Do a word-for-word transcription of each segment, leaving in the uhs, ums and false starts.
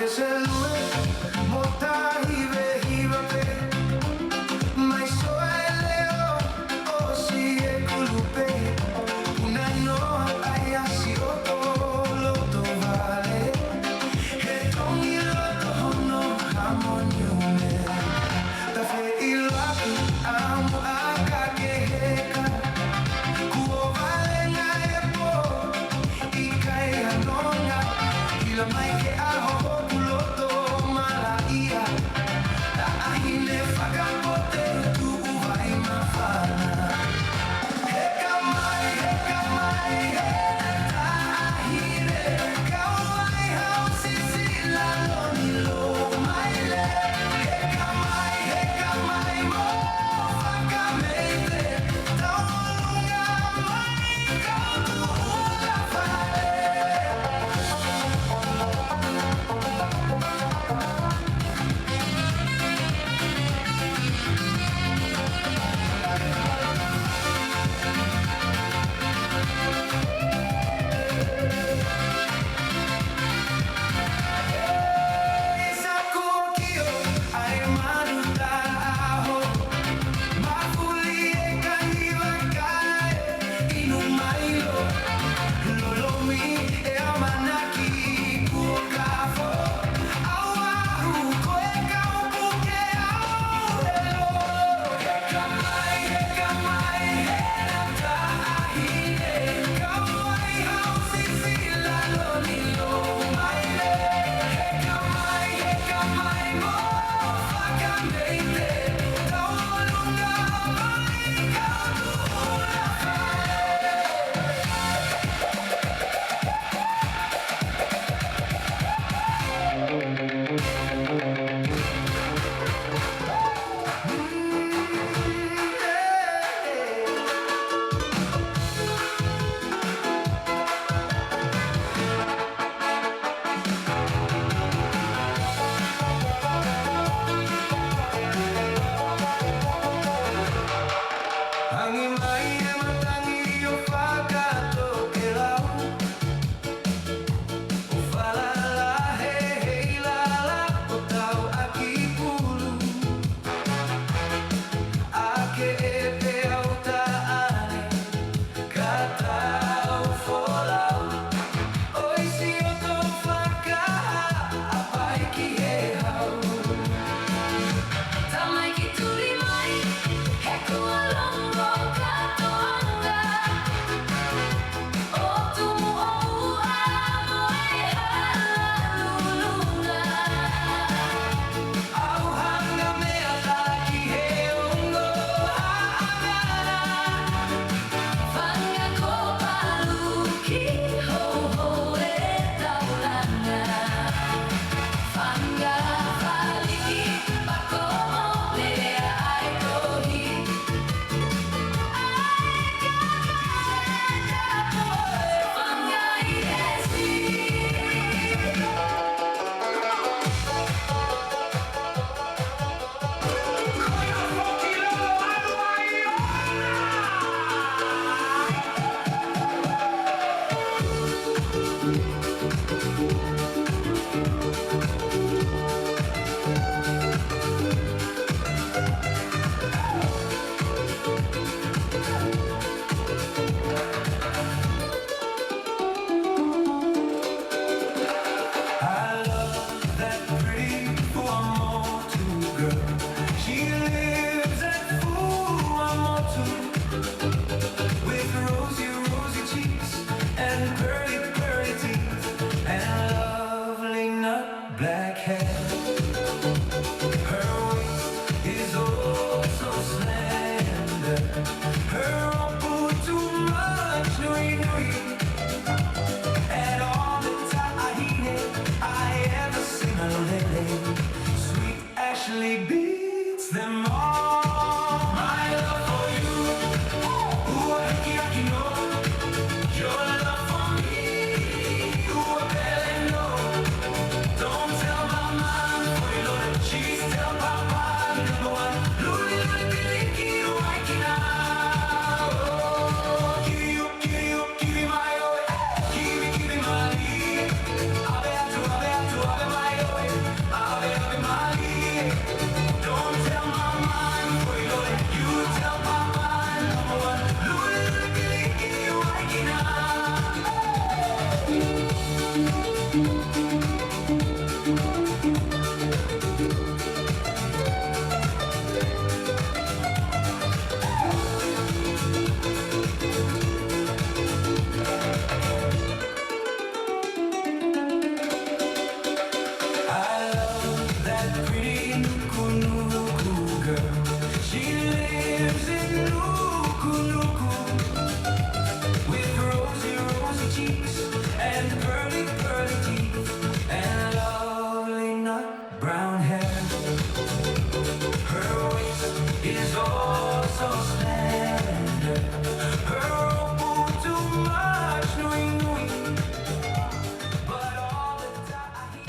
Selue mo tahi vehiva pē, mai soa e leʻo ʻosi e kulupe, una noa ai asi ʻo tō loto vale, he tongi loto hono hamoniume. Tafe ʻilo aku ʻamu aka ke heka, kuo vale ngā e pō, ʻikai ha nonga, ʻilo mai ke ʻaho hoku loto malaʻia, taʻahine fakapote tuʻu vai mafana. Heka mai, heka mai, he taʻahine, kau ai hau sisi lalo ni lo mai le. Heka mai, heka mai, mo fakameite, tau lunga mai, kau tuʻu la fale. Hangē mai e matangi ʻo fakatokelau, ʻo falala he heilala ʻo tau ʻaki pulu. ʻAke e peau taʻane, ka tau folau, ʻosi ʻo tau fakahaʻapai ki he hau. Tamaiki tuli mai, he kuo longo katoanga. ʻO tumu ʻo uʻa mo e hala lulunga. ʻAuhanga meʻa taki he ongo haʻangana. Fanga ko palu ki houhou e taulanga. Fanga faliki pako mo lea ai kohi. I love that pretty Fuaʻamotu girl. She lives at Fuaʻamotu with rosy, rosy cheeks and pearly, pearly teeth and lovely nut black hair. Her waist is oh so slender. Her ʻoku too much nui nui. And all the taʻahine I ever seen are lele. Sweet Ashley beats them all. My love for you, ua hikiaki nō. Your love for me, ua pele nō. Don't tell mama, for you know that she's still papa number one. Luli, luli, piliki, ua hiki nā. Oh, kiu, kiu, kiu mai ʻoe. Kiu, kiu mai. ʻAve atu, ʻave atu, ʻave mai ʻoe. Pretty Nukunuku girl. She lives in Nukunuku with rosy, rosy cheeks and pearly, pearly teeth and lovely nut brown hair. Her waist is also slender. Her ropu too much nui nui. But all the time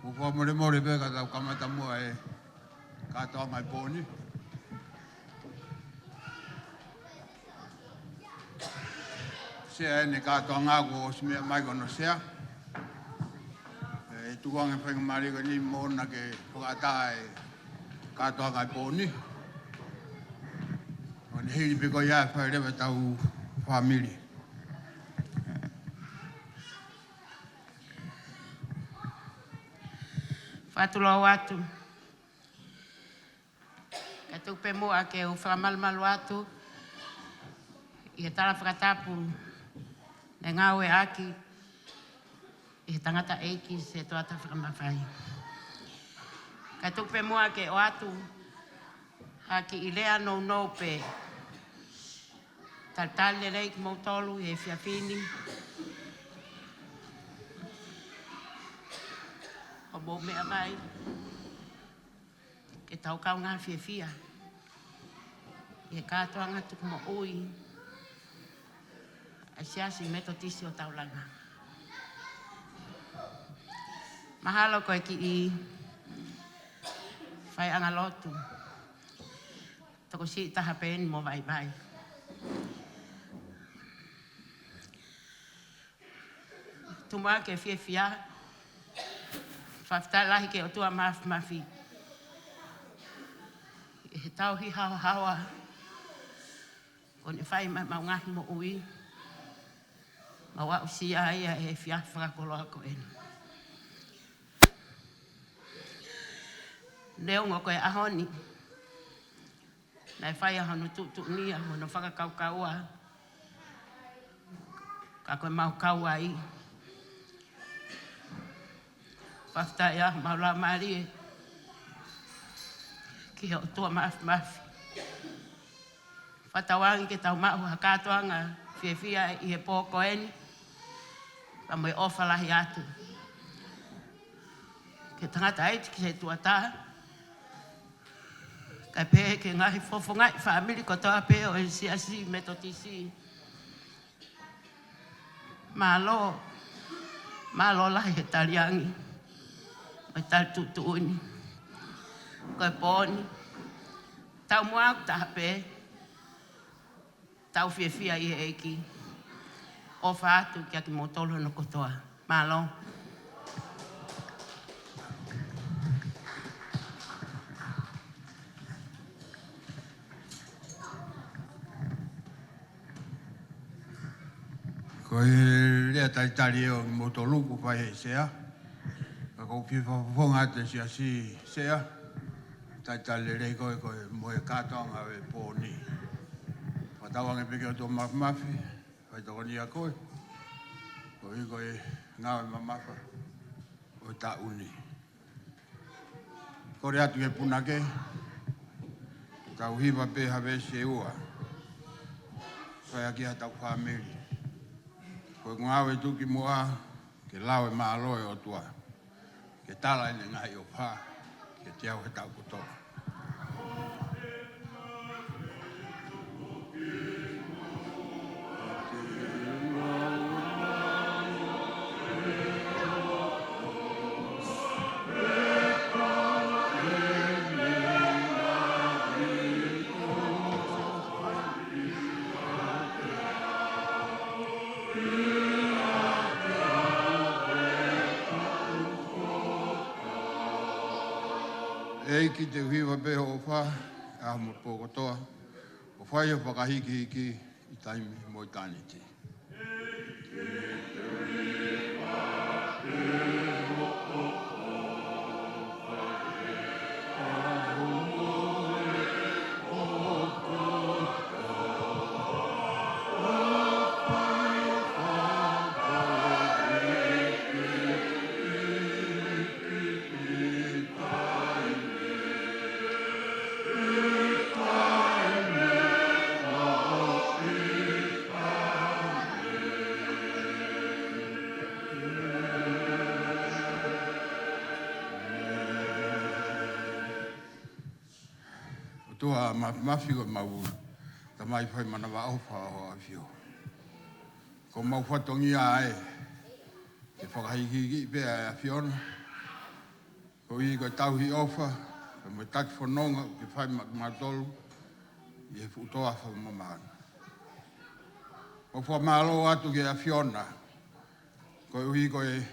ʻOku fakamolemole pē ka tau kamata muʻa e kātoanga e pō ni. Sea ʻene kātoanga kuo ʻosi meʻa mai ko hono sea. ʻE tuku ange faingamālie ko eni mo ʻena ke fakaʻatā e kātoanga e pō ni. ʻO ne hili pē ko ia ʻe fai leva ʻetau fāmili. Fakatulou atu. Kae tuku pē muʻa ke u fakamalumalu atu ʻi he tala fakatapu ne ngāueʻaki ʻe he tangataʻeiki Setuata Fakamafai. Kae tuku pē muʻa ke ʻoatu ha kiʻi lea nounou pē. Talitali lelei kimoutolu he efiafi ni. ʻOku mou meʻa mai ke tau kaungā fiefia ʻi he kātoanga tukumoʻui ʻa e Siasi Metotisi ʻo Taulanga. Mahalo ko e kiʻi faiʻanga lotu tokosiʻi taha pē eni mo vaivai. Tuku muʻa ke fiefia, fakafetaʻi lahi ki he ʻOtua Mafimafi ʻi he tauhi haohaoa kuo ne fai maʻa ʻemau ngaahi moʻui, mau aʻusia ai ʻa e efiafi fakakoloa ko eni. Neongo ko e ʻaho ni naʻe fai ʻa hono tuʻutuʻuni ʻa hono fakakaukaua, ka ko ʻemau kau ai. Fakafetaʻi ʻa homau laumālie ki he ʻOtua Mafimafi. Fakatauange ke tau maʻu ha kātoanga fiefia ʻi he pō ko eni. Pea mo e ʻofa lahi atu ki he tangataʻeiki Setuata, kae pehē ki he ngaahi fofongaʻi fāmili kotoa pē ʻo e Siasi Metotisi. Mālō, mālō lahi he taliangi mo e tali tuʻutuʻuni. Ko e pō ni, tau muʻa ʻoku taha pē, tau fiefia ʻi he ʻEiki. ʻOfa atu kiate kimoutolu hono kotoa. Mālō. Ko e lea talitali ʻo kimoutolu kuo fai ʻe he Sea. Ka ʻoku ou fie fakafofonga atu e Siasi Sea. Talitali lelei koe, koe mo e kātoanga e pō ni. Fakatauange pē ki he ʻOtua Mafimafi, faitokoniʻi koe koeʻuhi ko e ngāue mamafa ʻo e taʻu ni. Kole atu ki he punake, tau hiva pē ha veesi ʻe ua, fai ʻaki haʻatau fāmili. Ko e ngāue tuʻukimuʻa ke lau e mālō e ʻOtua, ke tala ʻene ngaahi ʻofa kiate au he taʻu kotoa. ʻEiki, te u hiva pē hoʻo ʻofa ʻi he ʻaho mo e pō kotoa, ʻo fai hoʻo fakahīkihiki ʻi taimi mo ʻitāniti. ʻOtua Mafimafi, ko homau Tamai fai manavaʻofa ʻo e ʻAfio, ko homau fatongia ē ke fakahīkihiki pē ʻa e ʻAfiona, Koeʻuhi ko e tauhi ʻofa, pea mo e taki fononga ʻoku ke fai maʻa kimautolu ʻi he fuʻu toafa mamaʻo ni. ʻOku fakamālō atu ki he ʻAfiona, koeʻuhi ko e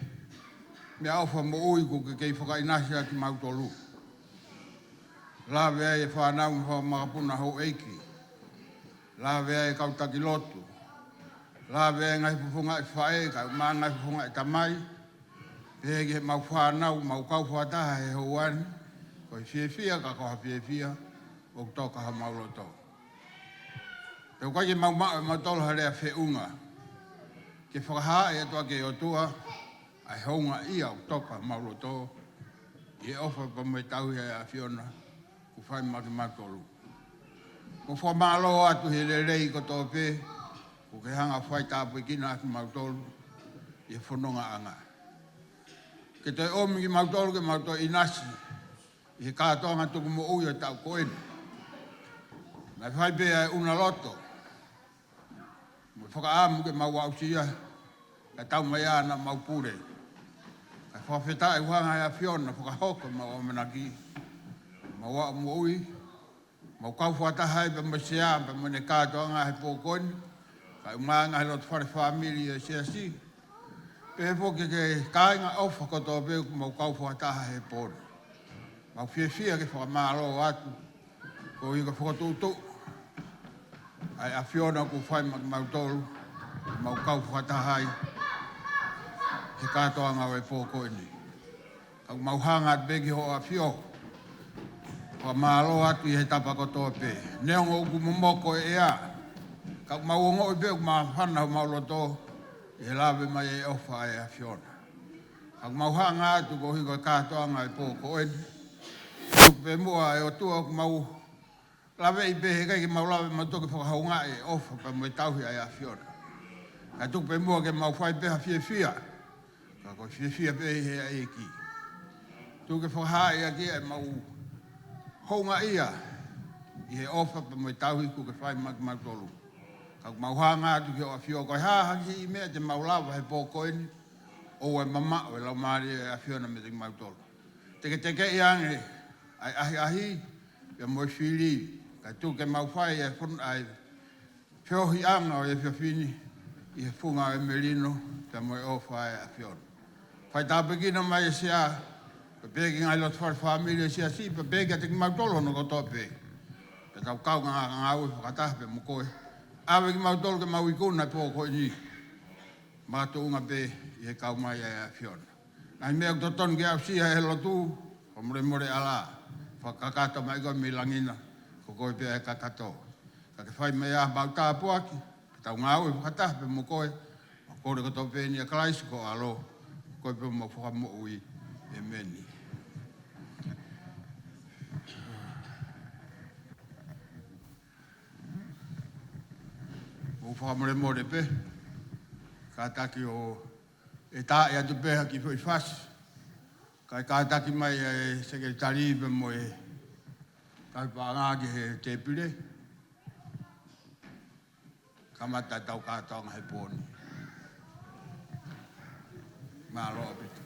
meʻaʻofa moʻui kuo ke kei fakaʻinasi ʻaki kimautolu. Lave ai e fānau mo e fanga makapuna houʻeiki. Lave ai e kau taki lotu. Lave ai e ngaahi fofongaʻi faʻē, kae ʻumaʻā e ngaahi fofongaʻi tamai. Pehē ki heʻemau fānau, mau kau fakataha he houa ni. Ko e fiefia, ka ko ha fiefia ʻoku toka homau loto. Pea ʻoku ʻikai ke mau maʻu ʻe mautolu ha lea feʻunga ke fakahā atu ʻaki e ʻOtua ʻa e houngaʻia ʻoku toka homau loto ʻi he ʻofa pea mo e tauhi ʻa e ʻAfiona kuo fai maʻa kimautolu. ʻOku fakamālō atu he lelei kotoa pē kuo ke hanga ʻo faitāpuekina ʻaki kimautolu ʻi he fonongaʻanga. Ke toe ʻomi kimautolu ke mau toe ʻinasi ʻi he kātoanga tuku moʻui ʻo e taʻu ko eni. Naʻe fai pē ʻa e ʻuna loto mo e fakaʻamu ke mau aʻusia, kae tau mai ʻa naʻa mau pule. Kae fakafetaʻi ʻoku hanga ʻe he ʻAfiona ʻo fakahoko ʻemau ʻamanaki, mau aʻu moʻui, mau kau fakataha ai pea mo e Sea pea mo ʻene kātoanga he pō ko eni, kae ʻumaʻā e ngaahi lotofale fāmili ʻo e Siasi. Pehē foki ki he kāinga ʻofa kotoa pē ʻoku mau kau fakataha he pō ni. Mau fiefia ke fakamālō atu, koeʻuhi ko e fokotuʻutuʻu ʻa e ʻAfiona kuo fai maʻa kimautolu, mau kau fakataha ai he kātoanga ʻo e pō ko eni. Ka ʻoku mau hanga atu pē ki hoʻo ʻAfio, fakamālō atu ʻi he tapa kotoa pē. Neongo ʻoku momoko e ʻea, ka ʻoku mau ongoʻi pē ʻoku māfana homau loto ʻi he lave mai e ʻofa ʻa e ʻAfiona. Ka ʻoku mau hanga atu koeʻuhi ko e kātoanga ʻo e pō ko eni. Tuku pē muʻa ʻe ʻOtua ʻoku mau laveʻi pē, heʻikai ke mau lave mautolu ke fakahoungaʻi e ʻofa pea mo e tauhi ʻa e ʻAfiona. Kae tuku pē muʻa ke mau fai pē ha fiefia, ka ko e fiefia pē ʻi he ʻEiki. Tuku ke fakahaaʻi ʻaki ʻemau houngaʻia ʻi he ʻofa pea mo e tauhi kuo ke fai maʻa kimautolu. Ka ʻoku mau hanga atu ki hoʻo ʻAfio, ko e hā ha kiʻi meʻa te mau lava he pō ko eni, ʻoua ʻe mamaʻo e Laumālie ʻo e ʻAfiona meiate kimautolu. Teketekeʻi ange ʻa e ʻahiʻahi pea mo e fili, kae tuku ke mau fai e fon-, ʻa e feohiʻanga ʻo e efiafi ni ʻi he funga ʻo e melino pea mo e ʻofa ʻa e ʻAfiona. Faitāpuekina mai e Sea, pea pehē ki he ngaahi lotofale fāmili ʻo e Siasi, pea pehē kiate kimautolu hono kotoa pē. Pea tau kau ngā-, ngāue fakataha pea mo koe. ʻAve kimautolu ke mau ikuna he pō ko eni, makatuʻunga pē ʻi he kau mai ʻa e ʻAfiona. Ngaahi meʻa ʻoku totonu ke aʻusia he lotu, fakamolemole ʻAlā, fakakakato mai koe mei langi na, ko koe pē ʻa e kakato. Ka ke fai mai ʻa homau tāpuaki, ke tau ngāue fakataha pea mo koe, mau kole kotoa pē ni ʻia Kalaisi ko ho ʻAlo, ko koe pē homau Fakamoʻui. ʻĒmeni. Mou fakamolemole pē, kātaki ʻo e taaʻi atu pē ha kiʻi foʻi fasi, kae kātaki mai ʻa e sekelitali pea mo e tauhi paʻanga ki he tēpile. Kamata ʻetau kātoanga he pō ni. Mālō ʻaupito.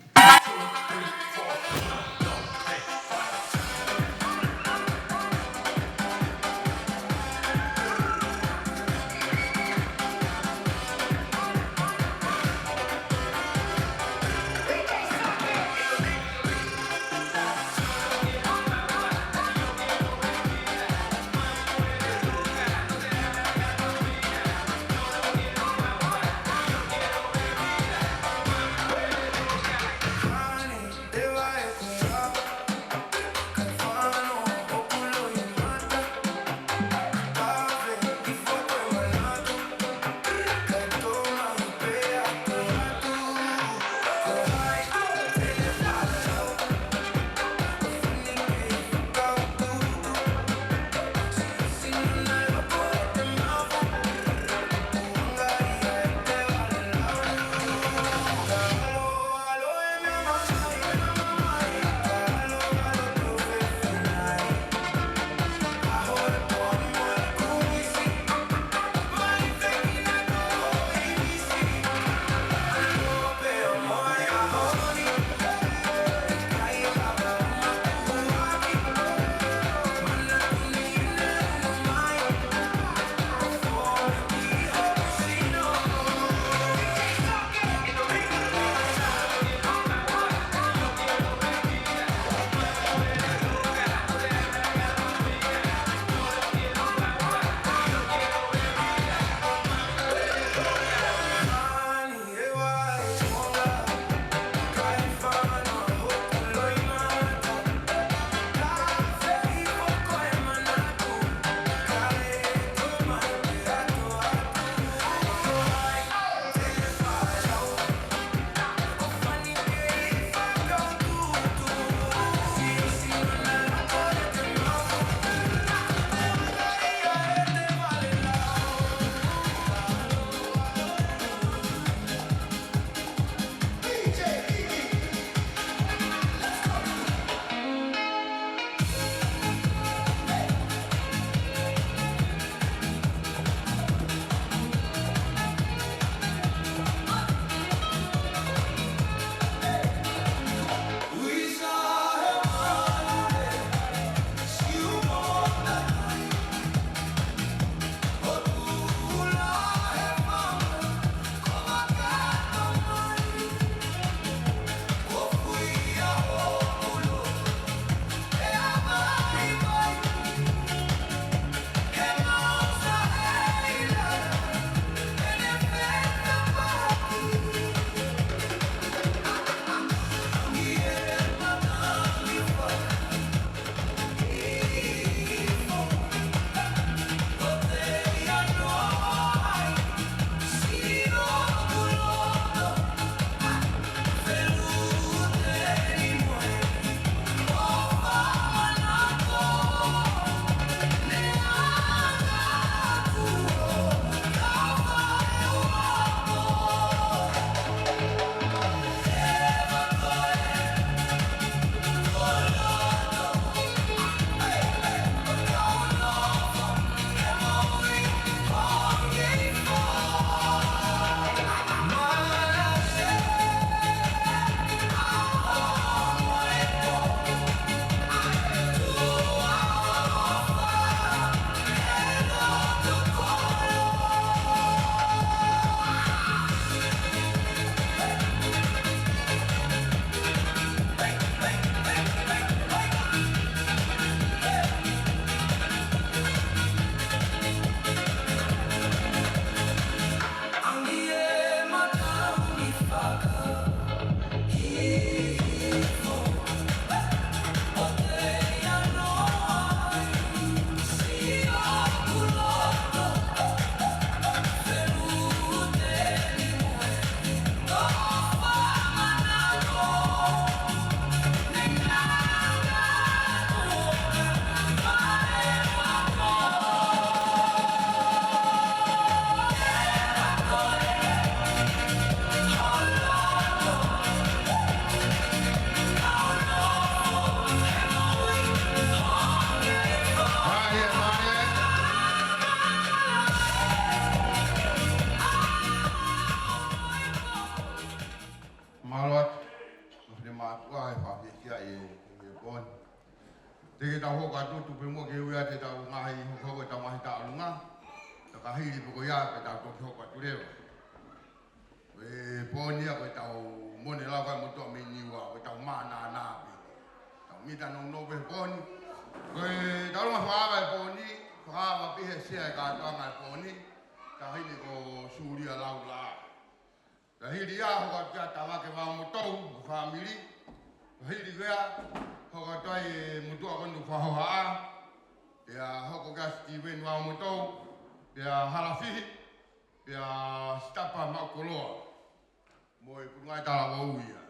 Te ke tau hoko atu tupe mo ke ui ʻa e tau ngaahi hokohoko ʻetau ngaahi tauʻolunga. Ka hili pē ko ia pea tau toki hoko atu leva. Ko e pō ni ia ko ʻetau mone lau ka mo tō mei Niua, ko ʻetau mānānā pē. Tau mita nounou pē he pō ni. Ko ʻetau longa fakaava he pō ni, fakaava pē he sea e kātoanga he pō ni. Ka hili ko Sulia Laula. Ka hili ia, hoko atu kia Tavake Vaomotou, mo e fāmili. Ka hili ko ia, hoko atu ai e motuʻa ko eni ʻoku fakahohaʻa. Pea hoko kia Steven Vaomotou, pea Halafihi, pea Sitapa Maʻukoloa. Mo e Pulungai Talavou ia.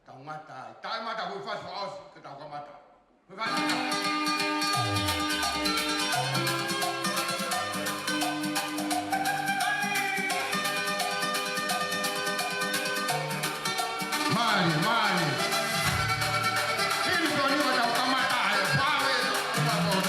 Tau ngata ai. Taʻe mata hui fasi fakaʻosi, ke tau kamata. Mali, mali. Sili ko ni ka tau kamata ai, pave, pave.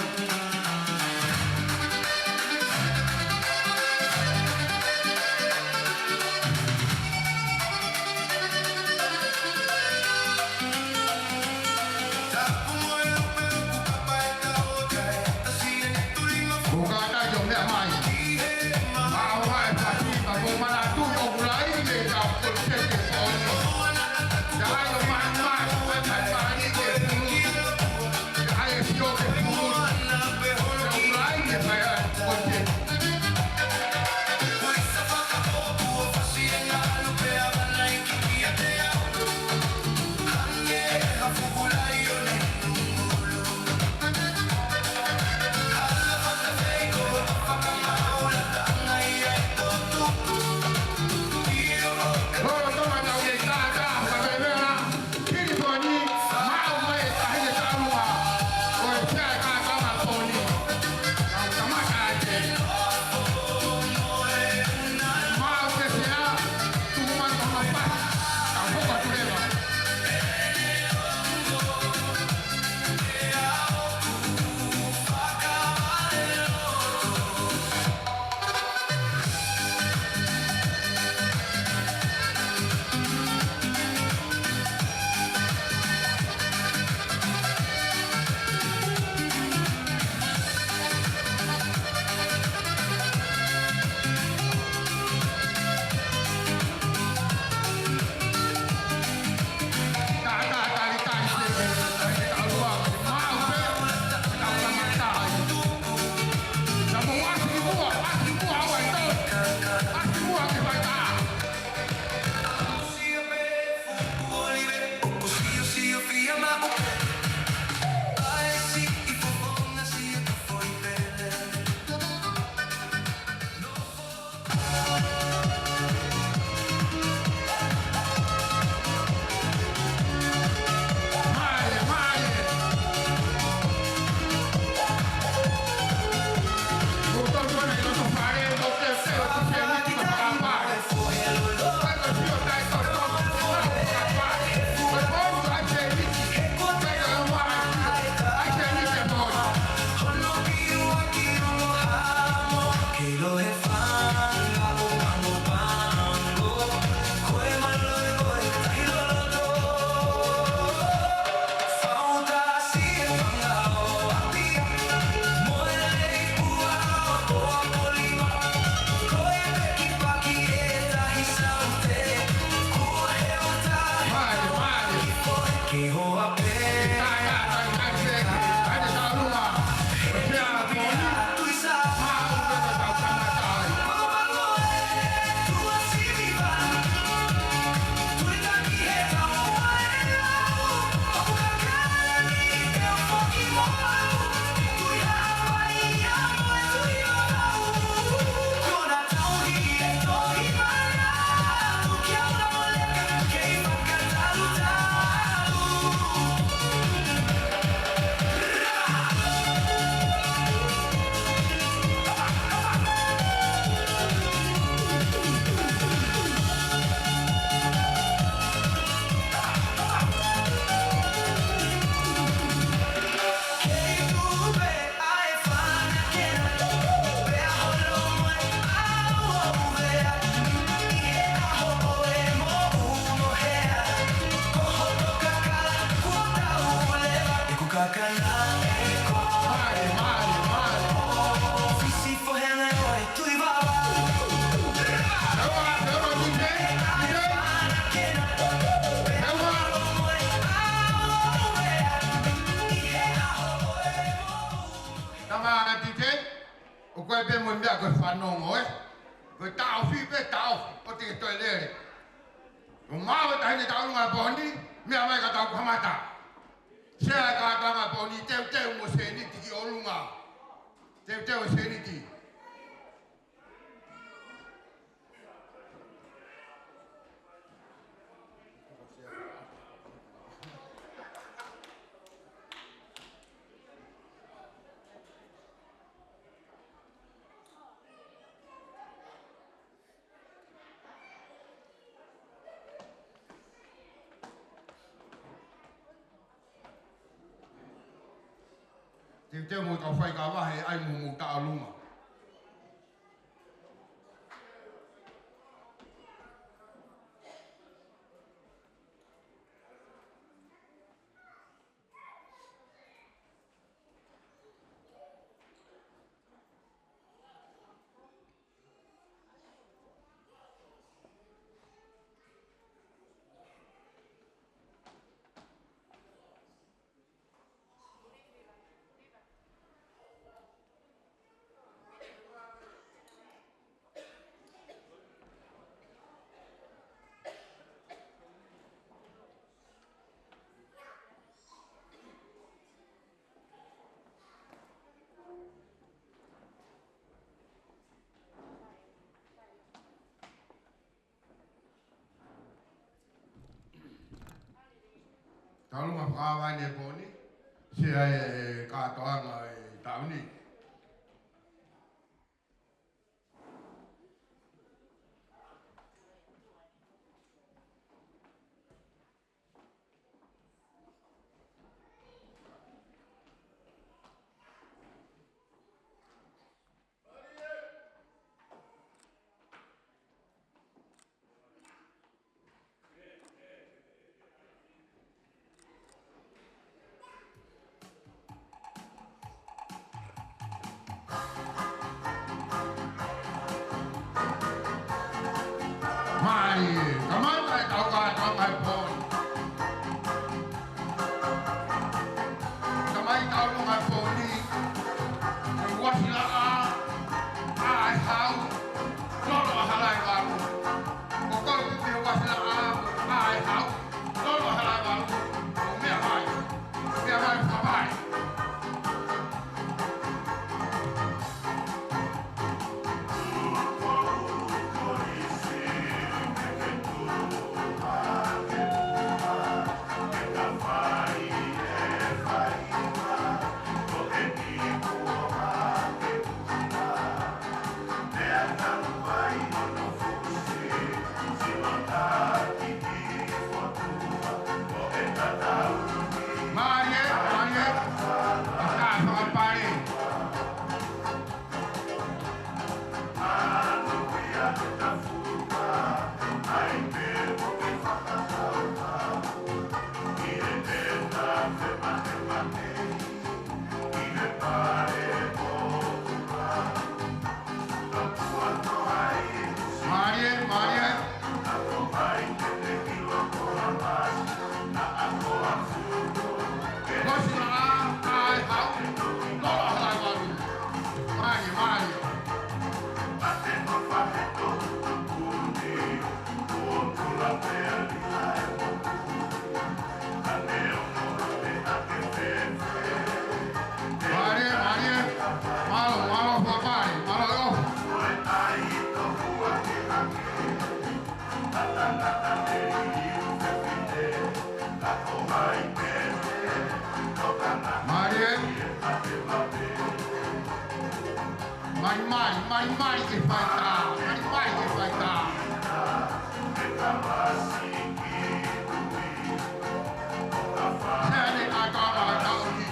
Ko kātaki ʻo meʻa mai. Mau mai pasi, ka ko mana tu ʻoku lahi, le ka ko te ke ko. Ka ai ʻO maʻu e taʻahine tauʻolunga e pō ni, meʻa mai ka tau kamata. Sea e kātoanga e pō ni, teuteu mo e sēniti ki ʻolunga. Teuteu e sēniti. Teuteu mo e kau faikava he ʻai mo homou tauʻolunga. Tauʻolunga fakavaʻe ʻi he pō ni, sea e kātoanga e taʻu ni. Mai, kamata e kau kātoanga e pō ni. Kamata e kau kātoanga e pō ni. Ko e uasi laʻā, ʻā e hau, lolo ʻa Halaevalu. Ko koe pē uasi laʻā, ʻā e hau, lolo ʻa Halaevalu. Ko e meʻa mai, meʻa mai, meʻa mai. Mālie, mālie. Aka fakapale. Mālie, mālie. Uasi laʻā, ʻā e hau, lolo ʻa Halaevalu. Mālie, mālie. Mālie, mālie. Mālō, mālō, fakapale, mālō. Mālie. Mai, mai, mai, mai ke fai tā. Mai, mai ke fai tā. Sea e kātoanga e taʻu ni.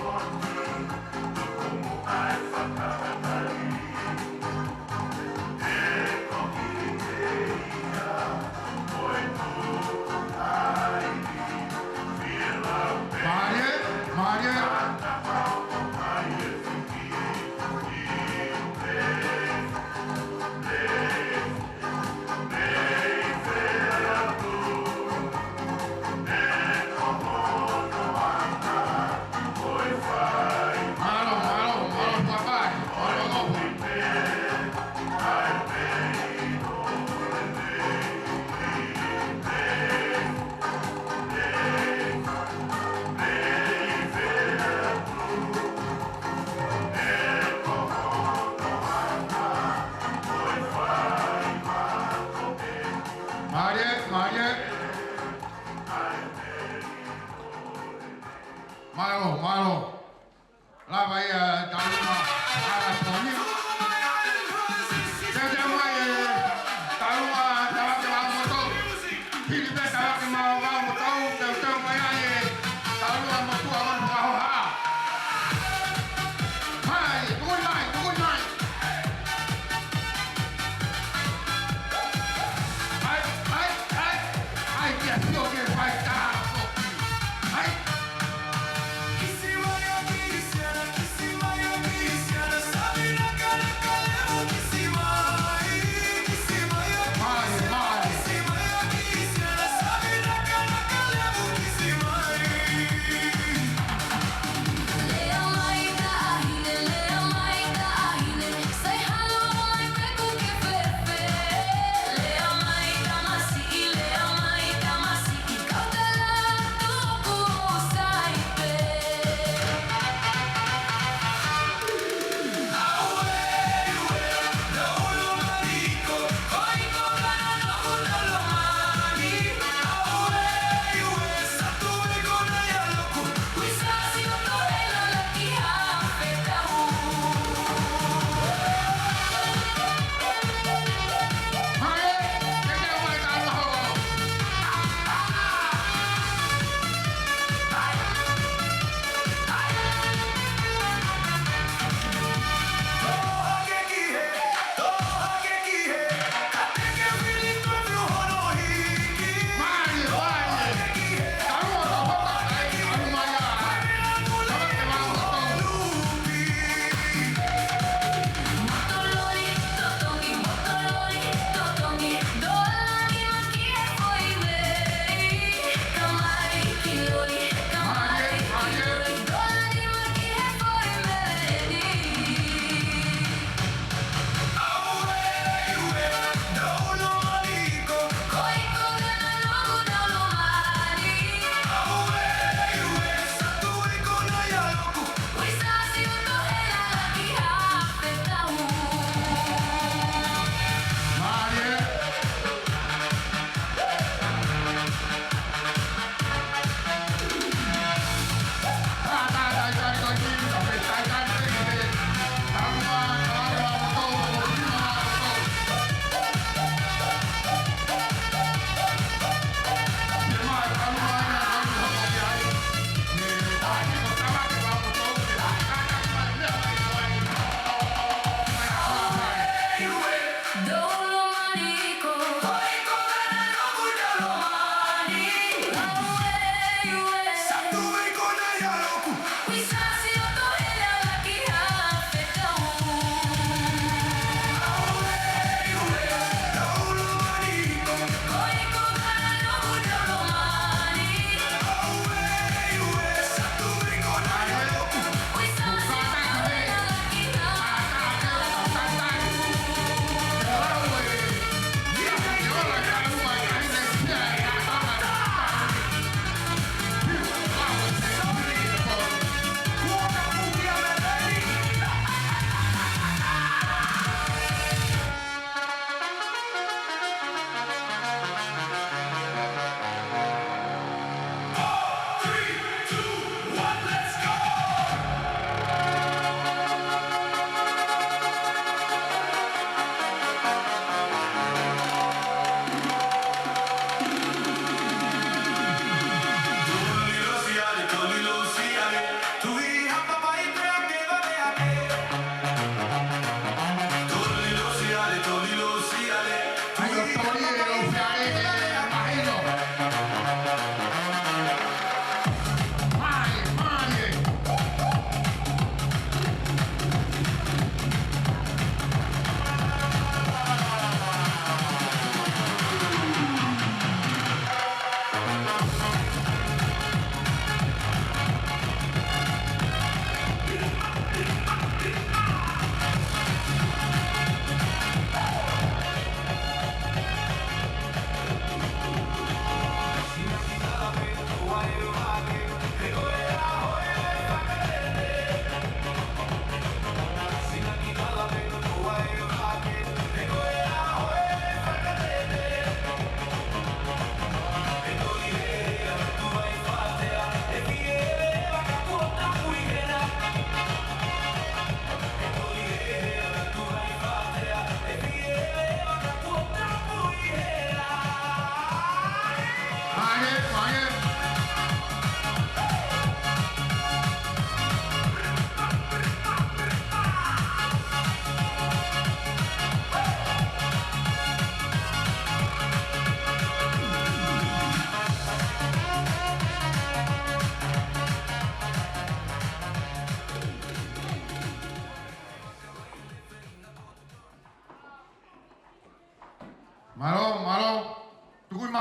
Mālie, mālie. Mālie. Mālō, mālō. Lava ia Taulunga Alaponi. Teuteu mai e Taulunga Tavake Vavamotou. Hili pē Tavake Vavamotou, teuteu mai ai e Taulunga Motuʻa Ngonu Fakahoha. Hai, tuku mai, tuku mai. Hai, hai, hai. Hai, kia sio ke fai tā. Hai. Hai, hai.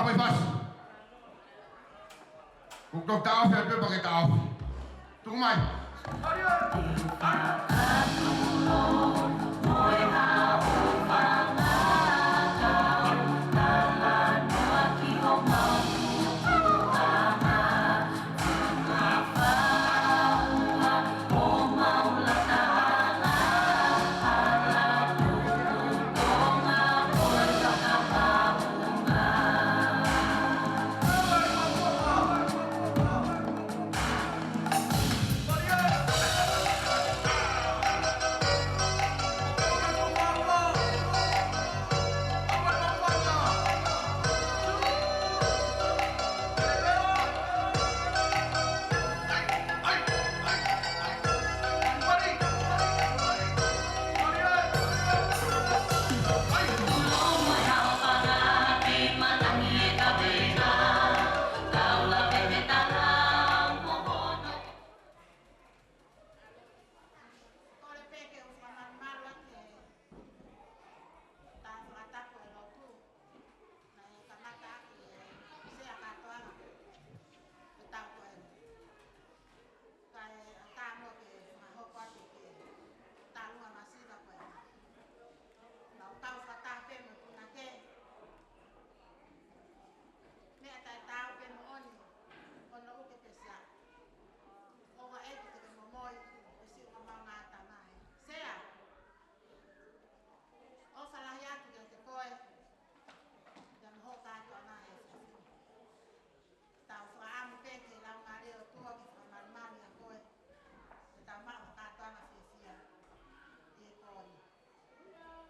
Fai fasi. Ko e taʻofi atu pē pea ke taʻofi. Tuku mai. Kole pē ke u fakamalumalu atu ki he tau fakatapu e lotu. Naʻe kamata ʻaki ʻe Sea kātoanga ʻetau ko eni. Kae ʻatā muʻa ke fakahoko atu ki he taʻu ʻa masiva ko eni. Naʻa tau fakataha pē mo e punake. Meʻa taʻetaau pē moʻoni, ʻo nau ke pē Sea. ʻOua ʻe ke ke momoi, ʻe siʻi ʻo mau ngā tamai. Sea. ʻOfa lahi atu kiate koe, pea mo hoʻo kātoanga he efiafi ni. Tau fakaʻamu pē ke lau ngā leo tua ke fakamalumalu ʻia koe. Ke tau maʻu ha kātoanga fiefia ʻi he pō ni.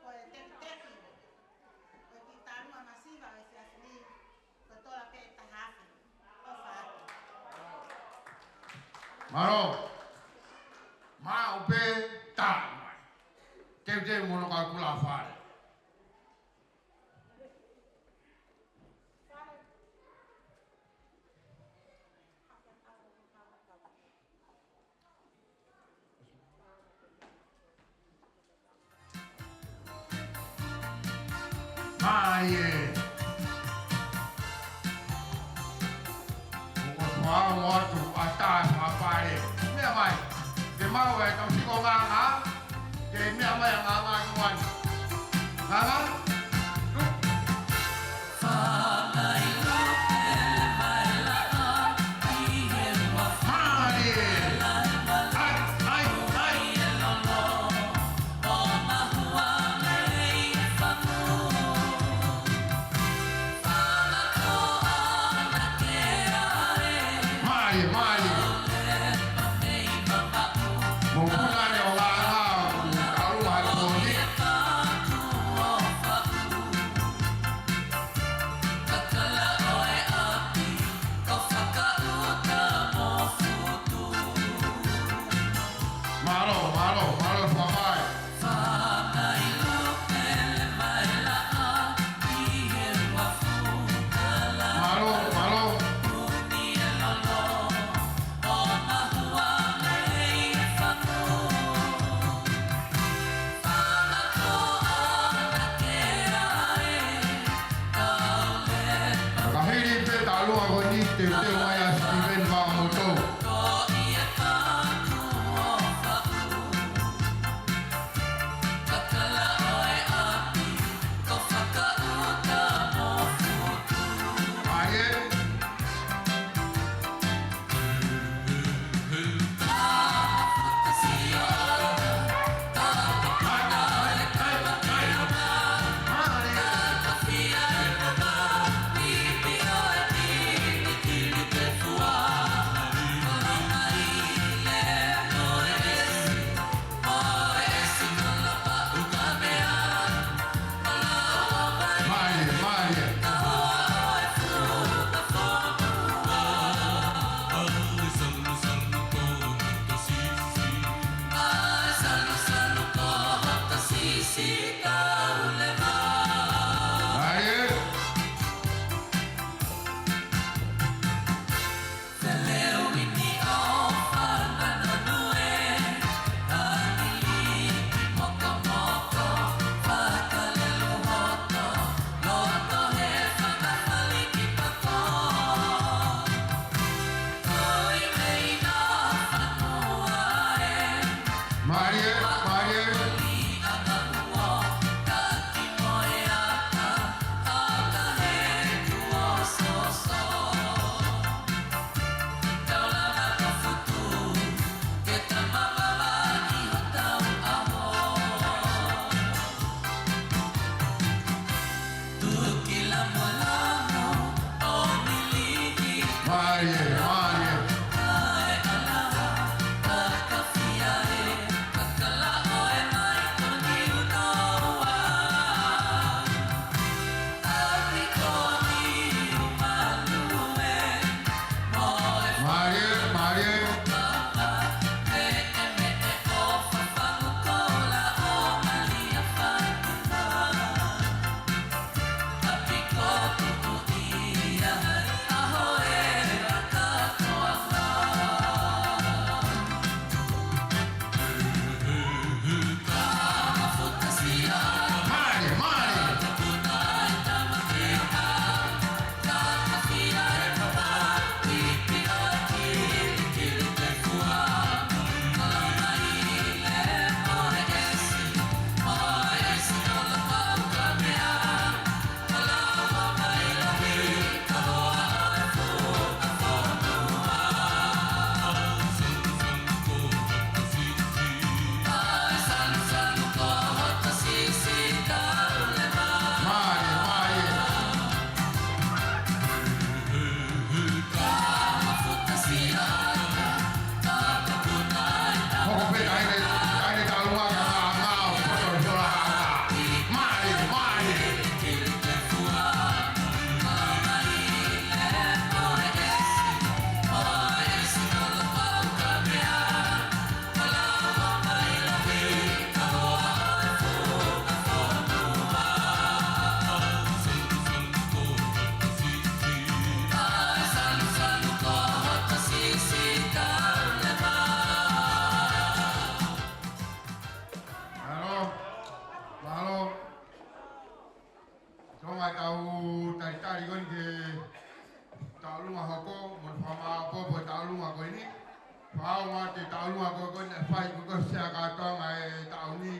Ko e tekiteki ʻo e kiʻi taʻu ʻa masiva ʻo e efiafi ni, ko e tola pē ʻe taha afe. ʻOfa atu. Mālō. Maʻu pē taʻu mai. Teuteu mo hono kau kula fale. Mālie. ʻOku ou fakaʻamu atu ʻa e taha fakapale. Meʻa mai. Ke maʻu e tau siko nganga. Ke meʻa mai ʻa nganga kuan. Nganga. Mālō, mālō, mālō, papai. Mālō, mālō. Ka hili pē taʻu ʻa ko eni teuteu mai ʻa Steven Mamoto. Mālie, mālie. Mālie, mālie. Mālō, mālō. Tō mai tau talitali ko eni ki he taʻu ʻolunga hoko, mo e fakamāʻopoʻopo e taʻu ʻolunga ko eni. Fakaʻaonga atu e taʻu ʻolunga ko eni, ʻe fai ko e sea kātoanga e taʻu ni.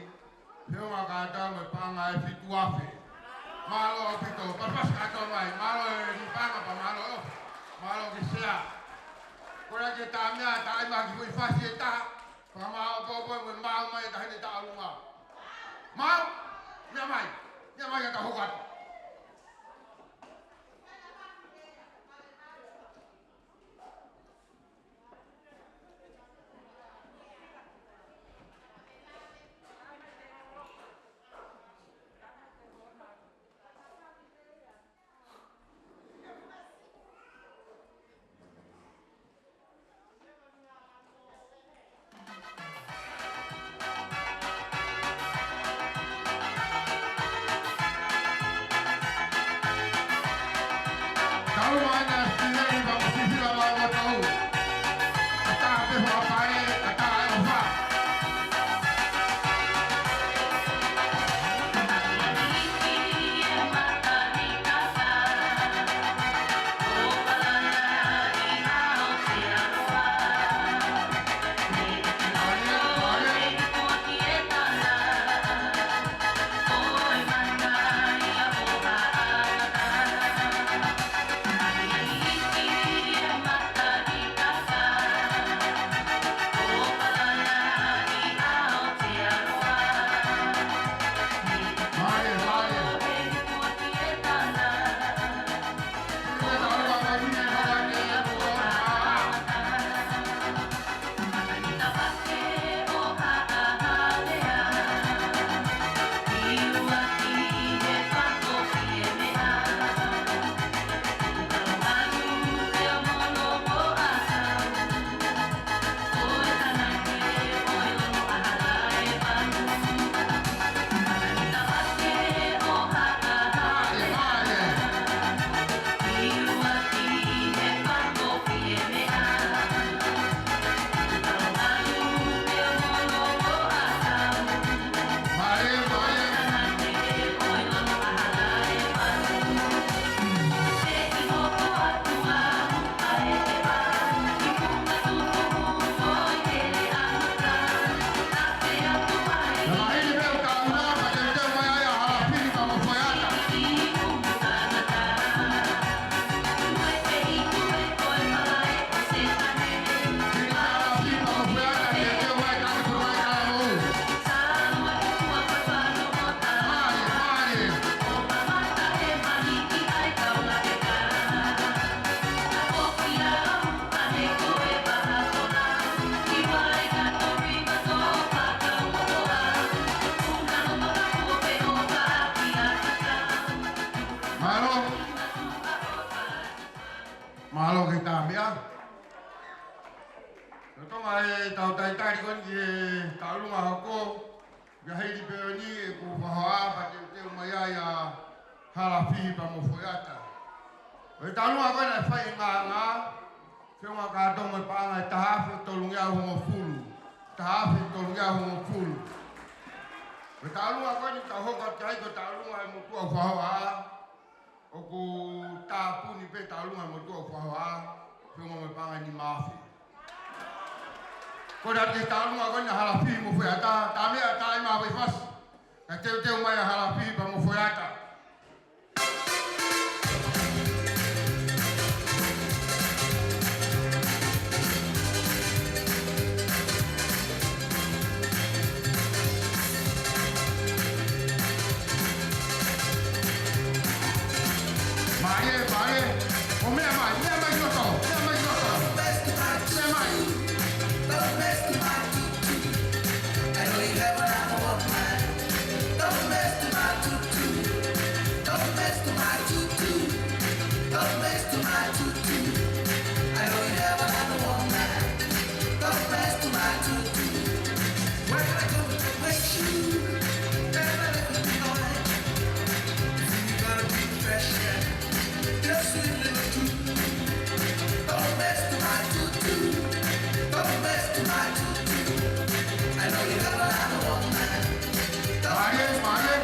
He ʻoku kātoa mo e paʻanga ʻe fitu afe. Mālō ʻaupito, pasipasi kātoa mai, mālō e ni paʻanga pea mālō. Mālō ki he sea. Ko e lea ki he taʻu meʻa, taʻu mai ki he foʻi fasi ʻe taha. Fakamāʻopoʻopo mo e maʻu mai e taʻahine taʻu ʻolunga. Maʻu, meʻa mai, meʻa mai ka ta hoko atu. Mālō ki he tā meʻa. Lolotonga ʻetau talitali ko eni ki he tauʻolunga hoko, ʻi he hili pē ʻeni ʻeku faʻa hohaʻa pea teuteu mai ai ʻa Halafihi pea mo Foeata. Ko e tauʻolunga ko ē naʻe fai ʻi Ngāngā, feʻunga kātoa mo e paʻanga ʻe taha afe tolungeau hongofulu. Taha afe tolungeau hongofulu. Ko e tauʻolunga ko eni ka hoko atu ai ko e tauʻolunga ʻa e motuʻa ʻoku faʻa hohaʻa, ʻoku tāpuni pē tauʻolunga ʻa e motuʻa ʻoku faʻa hohaʻa, feʻunga mo e paʻanga ʻe nima afe. Ko e tali ki he tauʻolunga ko eni ʻa Halafihi mo Foeata, tā meʻa, tā ʻi mā vai fasi. Kae teuteu mai ʻa Halafihi pea mo Foeata. Mālie, mālie. ʻO meʻa mai, meʻa mai ki loto, meʻa mai ki loto. Meʻa mai. Mālie, mālie.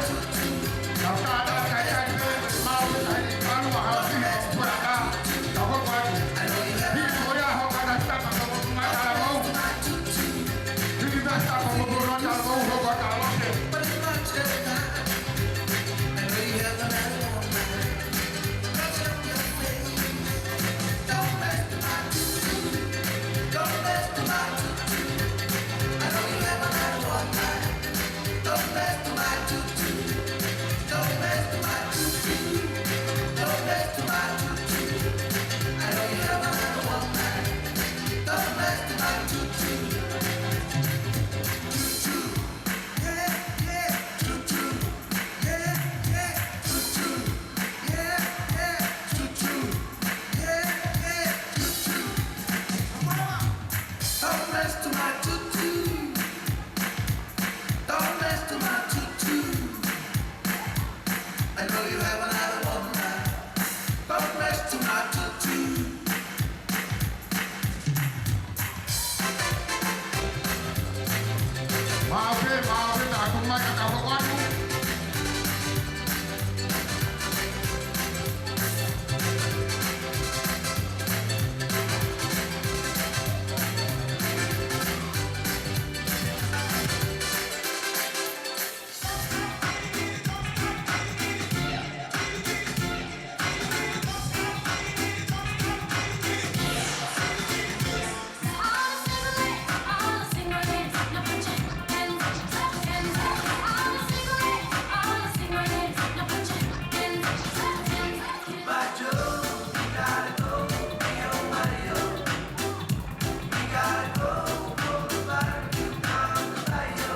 Tau tā, tā, tā, tā, tā, mau, tā, tā, mau, Halafihi, Foeata. Tau hoko atu. Hili ko ia, hoko atu, tā, tā, tā, tā, tā, mau. Hili tā, tā, tā, mau, tā, tā, mau, hoko atu, tā, tā. Maʻu pē, maʻu pē, tā tuʻu mai ka tau hoko atu.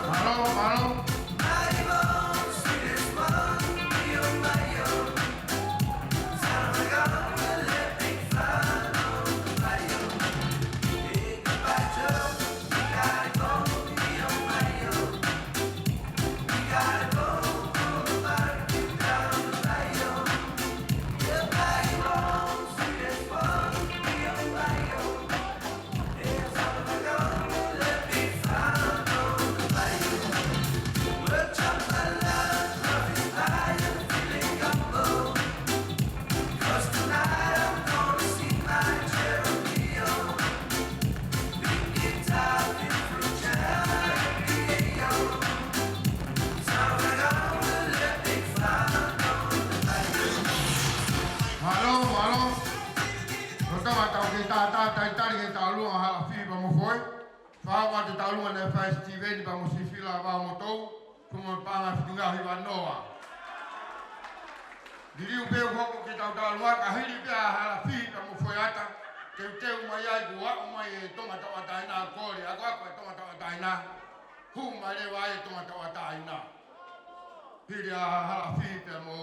Mālō, mālō. Mālō, mālō. Lolotonga ʻetau kiʻi tā, tā, talitali ki he tauʻolunga ʻa Halafihi pea mo Foeata. Fakahoko atu e tauʻolunga naʻe fai ʻe Sitiveni pea mo Sifila Vaomotou, feʻunga mo e paʻanga ʻe fitungofulu mā noa. Liliu pē ʻo hoko ki heʻetau tauʻolunga, ka hili pē ʻa Halafihi pea mo Foeata, teuteu mai ai kuo aʻu mai e Tonga Tauʻatāina, kole, akoako e Tonga Tauʻatāina, hū mai leva ai e Tonga Tauʻatāina. Hili ʻa Halafihi pea mo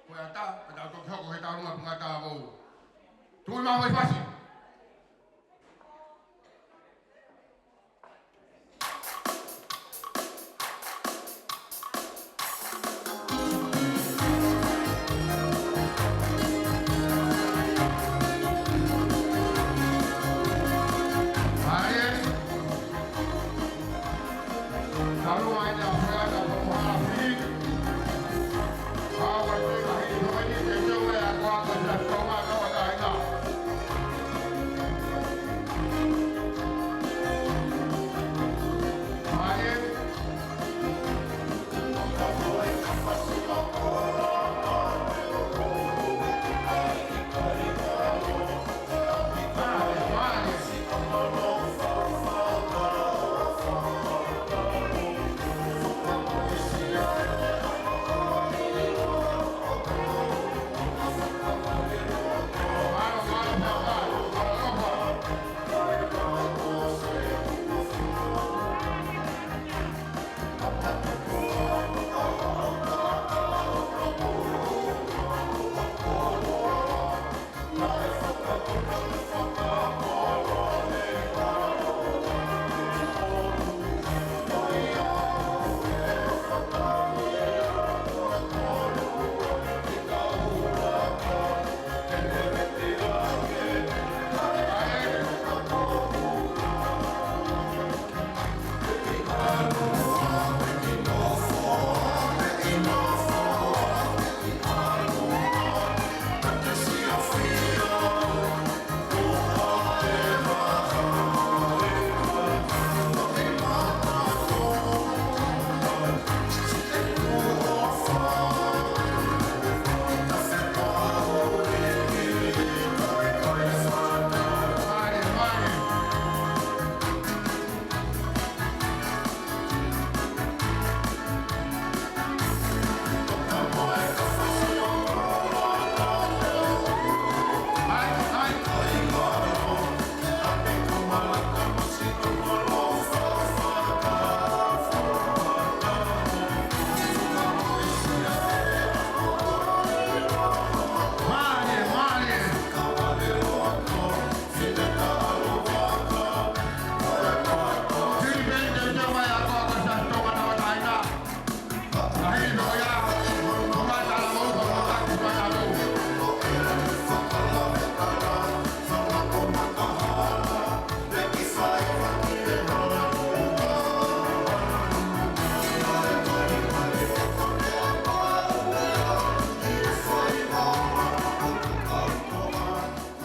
Foeata, pea tau toki hoko ki he tauʻolunga Punga Tāmou. Tuʻu mai mo e fasi.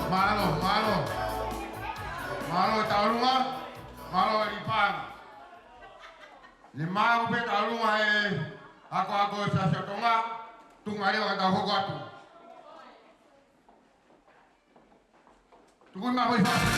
Mālō, mālō. Mālō e tauʻolunga, mālō e lipa. Ne maʻu pē tauʻolunga ʻe he akoako ʻo e Siasi ʻo Tonga, tuku mai leva ka tau hoko atu. Tuku mai mo e fasi.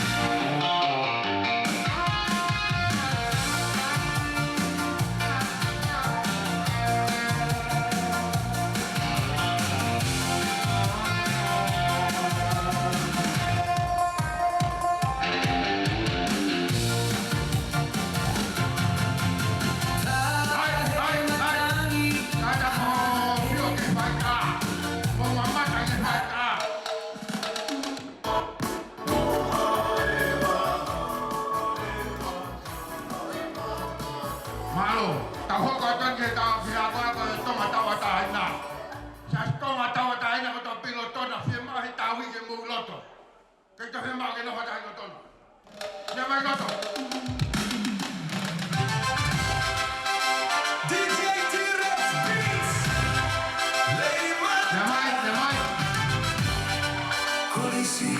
Mālō, tau hoko atu ki he tau, ki he akoako ʻo e Tonga Tauʻatāina. Siasi Tonga Tauʻatāina ko e tau pilo tona fiemaʻu he tau ʻi he mou loto. Ke tau fiemaʻu ke nofo atu ʻi loto. Ia mai loto. D J T-Rex Beats. Lady Mad. Ia mai, ia mai. Kolisi.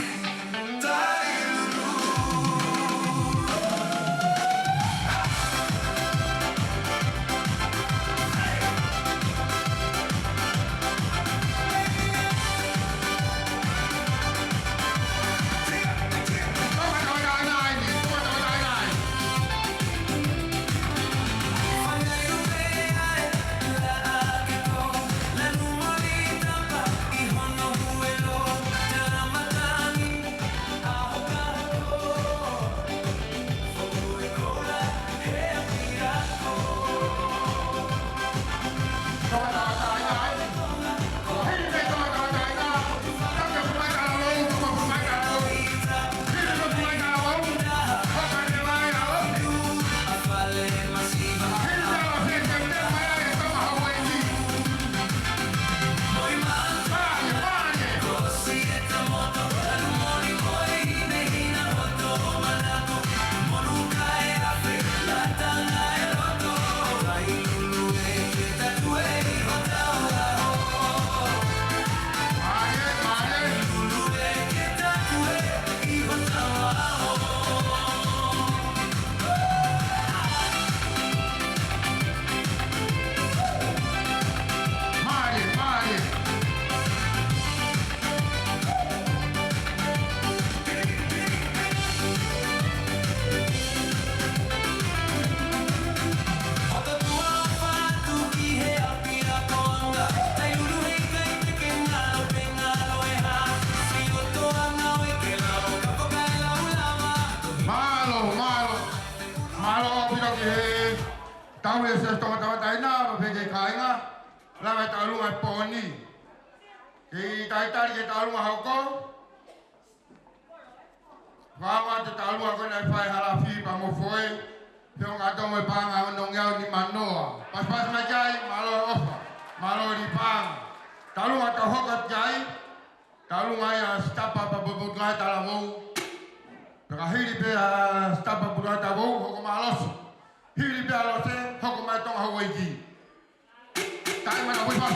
Mālō ʻaupito ki he tauhi ʻa e Siasi Tonga Tauʻatāina, pea pehē ki he kāinga, lava e tauʻolunga he pō ni. Kei talitali ki he tauʻolunga hoko. Fakaʻamu atu e tauʻolunga ko ē naʻe fai ʻe Halafi pea mo Foe, feʻunga atu mo e paʻanga ʻo e nongeau nimanoa. Pasipasi mai ki ai, mālō e ʻofa, mālō e lipaʻanga. Tauʻolunga tau hoko atu ki ai, tauʻolunga ia ʻa Sitapa pea mo e Potungāue Talavou. Pea ka hili pē ʻa Sitapa Potungāue Talavou, hoko mai ʻa Lose. Hili pē ʻa Lose, hoko mai ʻa Tonga Houʻeiki. Taʻe mana hui pa.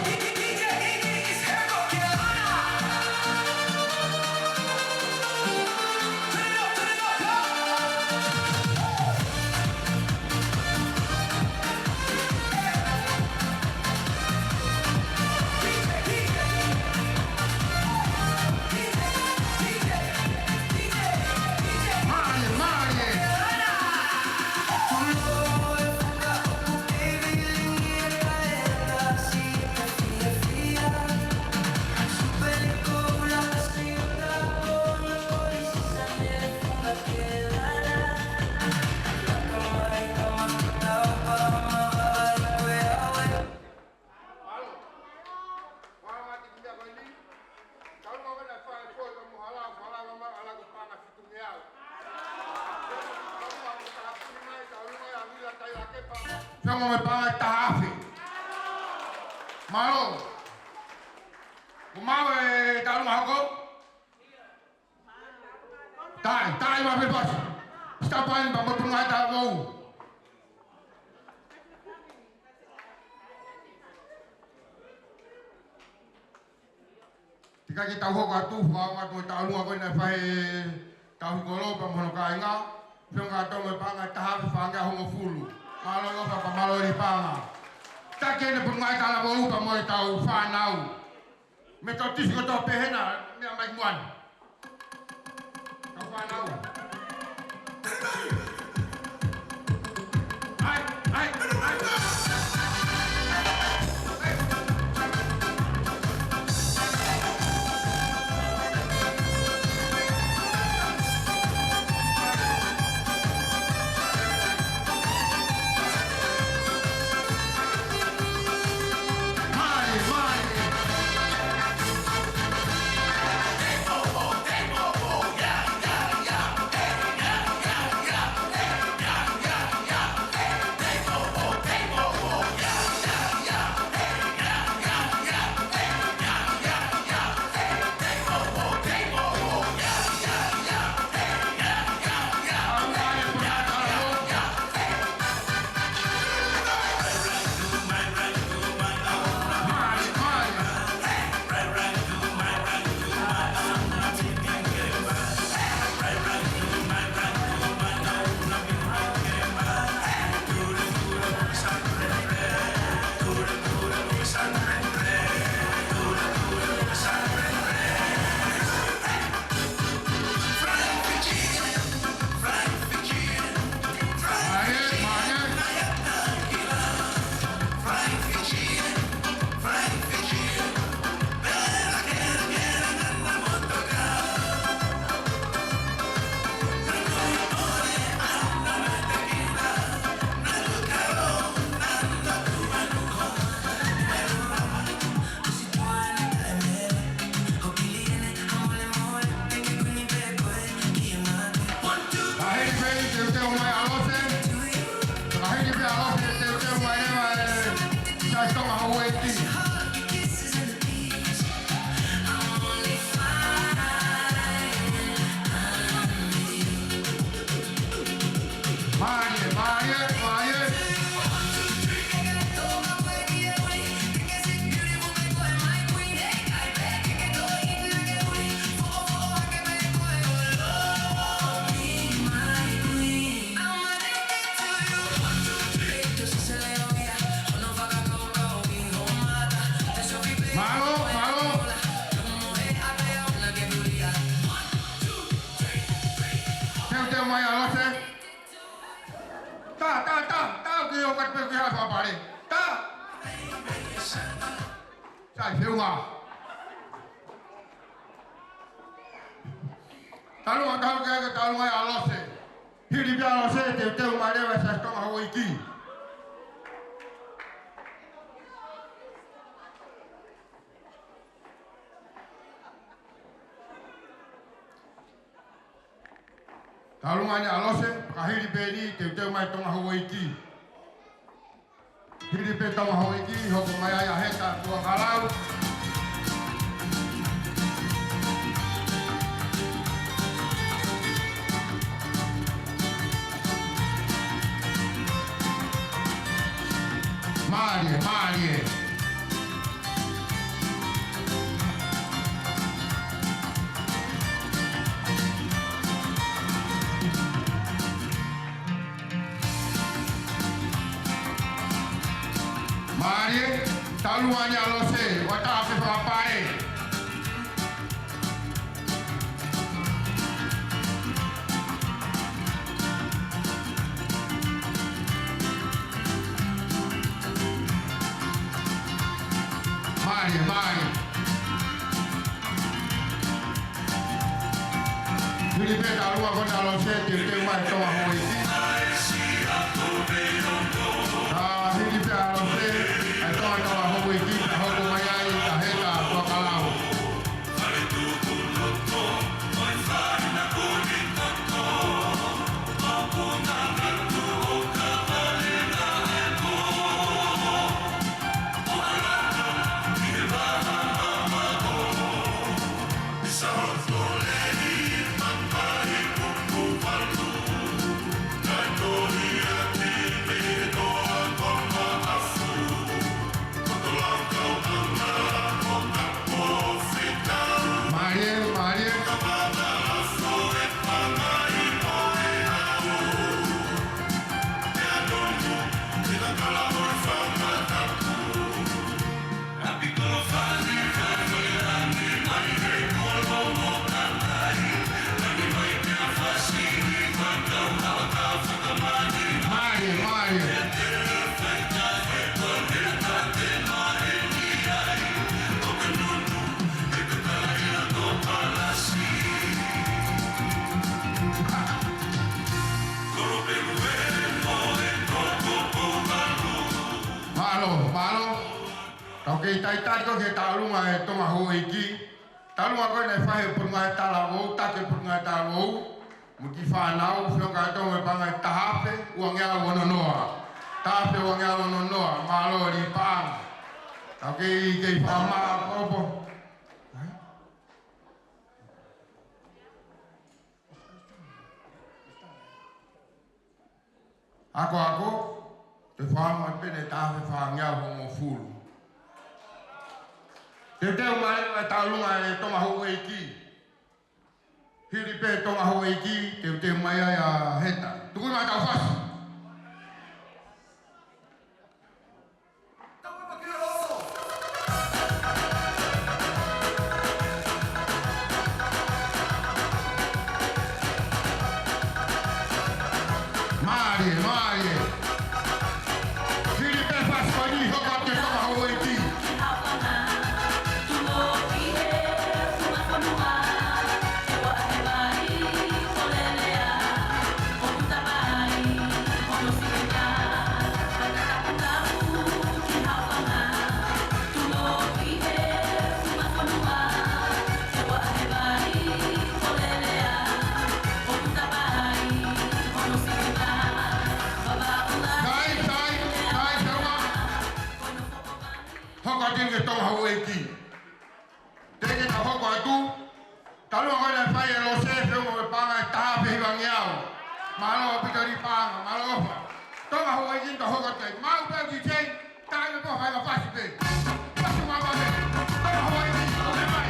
Fengo me paʻanga ʻe taha afe. Mālō. Kuo maʻu e tauʻolunga hoko? Taʻe, taʻe ma pe pasi. Sitapa pea mo Potungāue Talavou. Teʻeki ke tau hoko atu, fakaʻamu atu e tauʻolunga ko ē naʻe fai ʻe Tauhi Kolo pea mo hono kāinga. Feʻunga atu mo e paʻanga ʻe taha afe fāngeau hongofulu. Mālō e ʻofa pea mālō e lipaʻanga. Taki eni Potungāue Talavou pea mo ʻetau fānau. Metotisi kotoa pē hena, meʻa mai ki muʻa ni. Kau fānau. ʻAi, ʻai, ʻai. Tahiri pē, teuteu mai ʻa Lose. Tahiri pē ʻa Lose, teuteu mai leva ʻe Siasi Tonga Houʻeiki. Mālie, mālie, mālie. Mālō, mālō. Teuteu mai ʻa Lose. Tā, tā, tā, tā, ke o ka pe ke ha fa pare. Tā. Sai, feʻunga. Talu ʻa e kau ke, ke talu mai ʻa Lose. Hili pē ʻa Lose, teuteu mai leva e Siasi Tonga Houʻeiki. Talu mai ʻa Lose, ka hili pē eni, teuteu mai Tonga Houʻeiki. Hili pē Tonga Houʻeiki, hoko mai ai ʻa Heta Tuʻakalau. Mālie, mālie. Mālie, talu ʻeni ʻa Lose, ʻo tā pē fakapae. Mālie, mālie. Hili pē talu ʻa ko ena ʻa Lose, teuteu mai Tonga Houʻeiki. Ka hili pē ʻa Lose, ʻa e Tonga Houʻeiki, ka hoko mai ai ʻa Heta Tuʻakalau. Mālie, mālie. Mālie, mālie. Mālō, mālō. Tau kei talitali ko ē ki he tauʻolunga ʻo e Tonga Houʻeiki. Tauʻolunga ko ē naʻe fai ʻe he Potungāue Talavou, taki ʻe he Potungāue Talavou mo e kiʻi fānau, feʻunga kātoa mo e paʻanga ʻe taha afe uangeau ono noa. Taha afe uangeau ono noa, mālō e lī paʻanga. Tau kei, kei fakamaʻopoʻopo. Akoako, te fānau pē naʻe taha afe fāngeau hongofulu. Teuteu mai e tauʻolunga ʻo e Tonga Houʻeiki. Hili pē Tonga Houʻeiki, teuteu mai ai ʻa Heta. Tuku mai tau fasi. Mālie, mālie. Hili pē fasi ko eni, hoko atu ki he Tonga Houʻeiki. Kai, kai, kai, feʻunga. Hoko atu ki he Tonga Houʻeiki. Teʻeki ke tau hoko atu. Tauʻolunga ko ē naʻe fai ʻe Lose, feʻunga mo e paʻanga ʻe taha afe hivangeau. Mālō ʻaupito e lī paʻanga, mālō ʻofa. Tonga Houʻeiki, tau hoko atu ai. Maʻu pē ʻa e D J, taʻe pē fai ha fasi pē. Fasi māmā pē. Tonga Houʻeiki, ʻomai.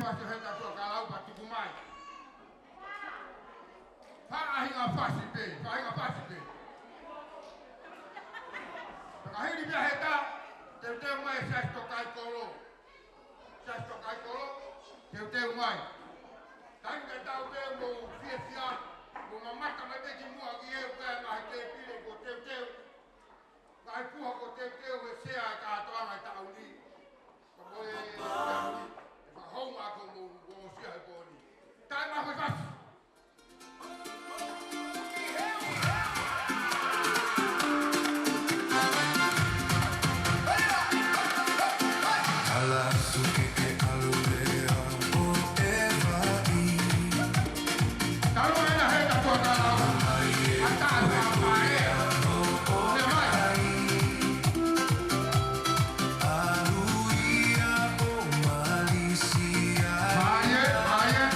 Fasi Heta Tuʻakalau pea tuku mai. Faʻahinga fasi pē, faʻahinga fasi pē. Pea ka hili pē ʻa Heta, teuteu mai e Siasi Tokaikolo. Siasi Tokaikolo, teuteu mai. Taimi tatau pē mou fiefia, mou mamata mai pē ki muʻa ki he ʻuhinga he tēpile kuo teuteu. Ngaahi puha kuo teuteu he sea e kātoanga ʻo e taʻu ni. Ka ko e, e fakahounga ko mou, mou sia he pō ni. Taimi ʻa e fasi. Ala atu ke ke ʻalu lea ʻo e vai. Talu ena Heta Tuʻakalau. Ata atu ʻa e vai. Lea mai. ʻAlu ia ʻo Malisia. Mai ē, mai ē.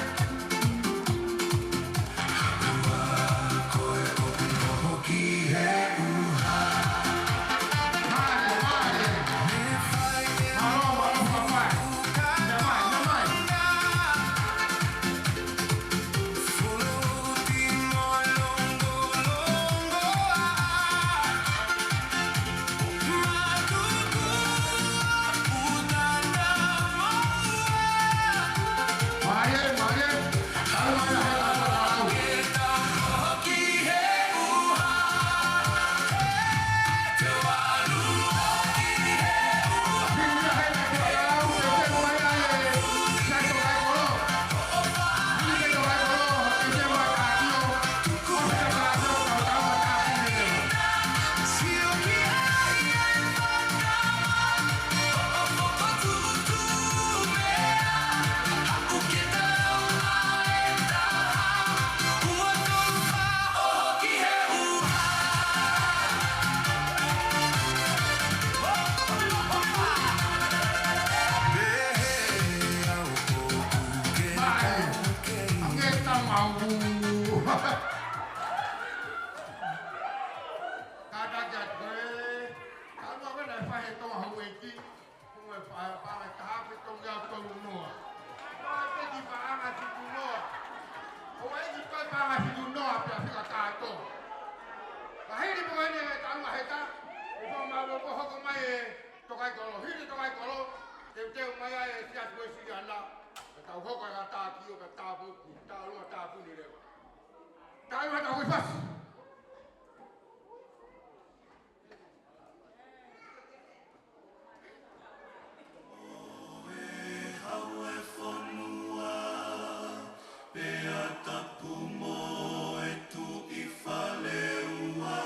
Ange tamau. Kātaki atu ē. Ka ʻoku ʻi ai e faʻahinga Tonga houʻeiki. Ko e faʻahinga paʻanga ʻe taha pē Tonga ʻe tolu noa. Ko e peki paʻanga ʻe fitu noa. Ko e houʻeiki ko e paʻanga ʻe fitu noa pea fika kātoa. Ka hili pē ko eni e taʻu ʻa Heta. ʻE fo mau ʻo hoko mai e Tokaikolo, hili Tokaikolo, teuteu mai ai e Siasi Uēsiliana, ka tau hoko e ngaahi tākio, ka tāpuaki, tālunga tāpuni leva. Tālunga tāpuni fasi. ʻO e hau e fonua, pea tapu mo e Tuʻi Faleua.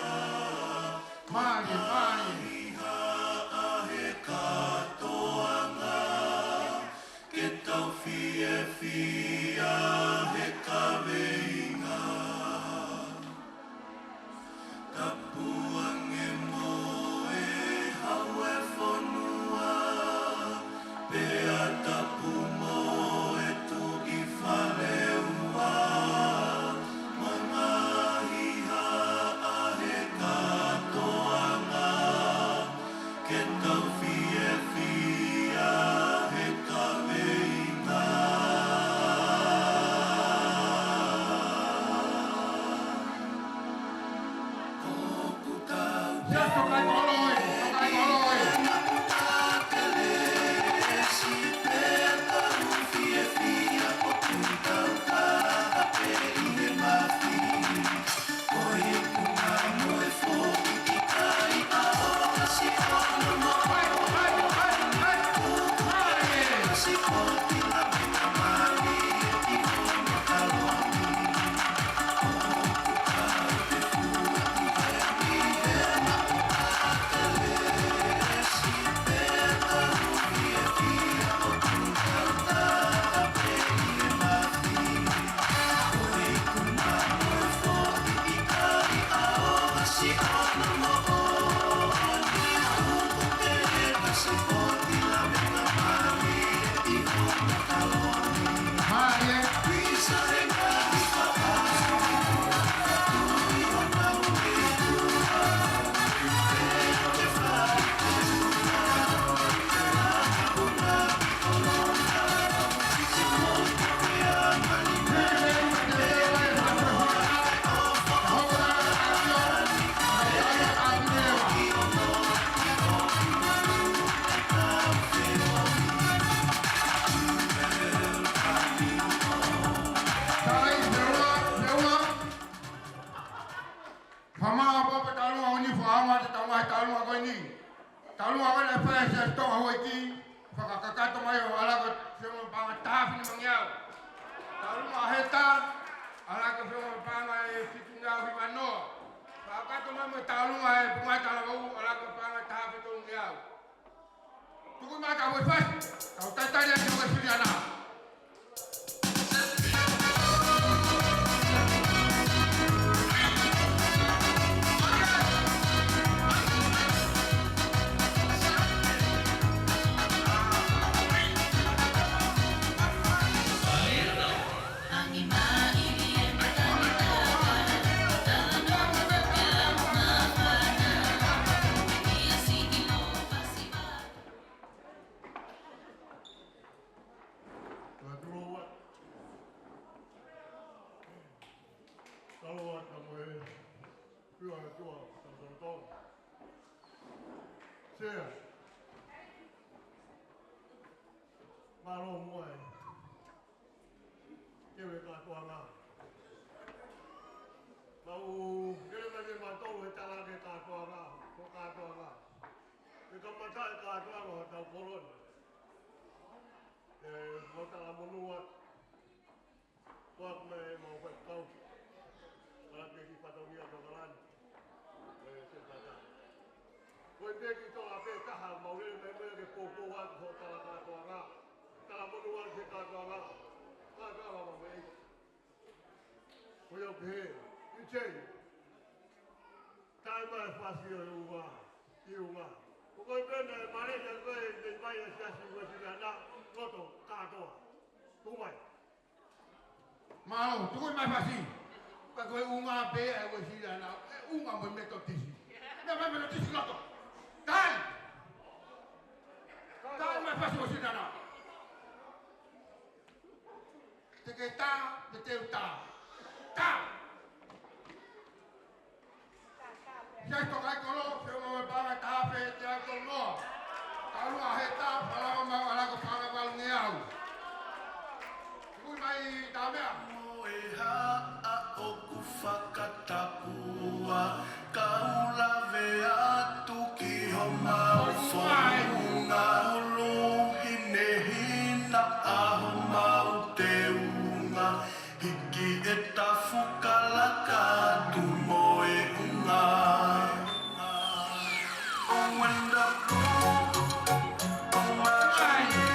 Mālie, mālie. Mahiha ʻa he kātoanga, ke tau fiefia he kaveinga. Tapu ange mo e hau e fonua, pea tapu mo e Tuʻi Faleua, mahiha ʻa he kātoanga, ke tau fiefia he kaveinga. Yes, Tokaikolo ē, Tokaikolo ē. Paʻanga te tau ngaahi tauʻolunga ko eni. Tauʻolunga ko eni ʻe fai ʻe Siasi Tonga Houʻeiki, fakakakato mai ʻo ʻAlako Sioma Paʻanga taha afe nimangeau. Tauʻolunga Heta, ʻAlako Sioma Paʻanga ʻe fitungeau hivanoa. Fakakakato mai mo e tauʻolunga ʻa e Pungatalavou, ʻAlako Paʻanga taha afe tolungeau. Tuku mai ka Uefasi, kau tatali atu ki Uefasi ana. Ka tulo ua. Talo ua ka mo e. Tua, tua, talo, talo. Sea. Mālō muʻa e. Keu e kātoanga. Mau, kele mai ke mātou he tala ke kātoanga, ko kātoanga. Ke kamata e kātoanga ʻo hotau kolo ni. ʻE, mau talamonū atu. Ko aku mai mau faifekau. Kala ke ki fatongia Tonga ni. ʻE, se kata. Ko e peki toa pe taha mau lele mai mai ke poupou atu ho tala kātoanga. Talamonū atu he kātoanga. Kātoanga mau mei. Ko ia pē, i tei. Tae mai fasi ʻo e unga, ʻi unga. Ko koe pē naʻe mare kia koe, te mai ʻa Siasi Uesiliana, loto, kātoa. Tuku mai. Mālō, tuku mai fasi. Ka ko e unga pē ʻa e Uesiliana, ʻe unga mo e Metotisi. Naʻe mai Metotisi loto. Tae. Tae mai fasi Uesiliana. Te ke tā, te te u tā. Tā! Siasi Tonga ʻi Kolo, Sioma Paʻanga taha afe teau tolu noa. Tauʻolunga Heta, Falava mau ʻAlako Paʻanga valungeau. Kui mai tā meʻa. Mo e haʻa ʻoku fakatapua, kau lave atu ki homau founga, ʻulu hinehina ʻa homau teunga, hiki e tafu kalaka atu mo e unga. Oh, when the blue, oh, my darling.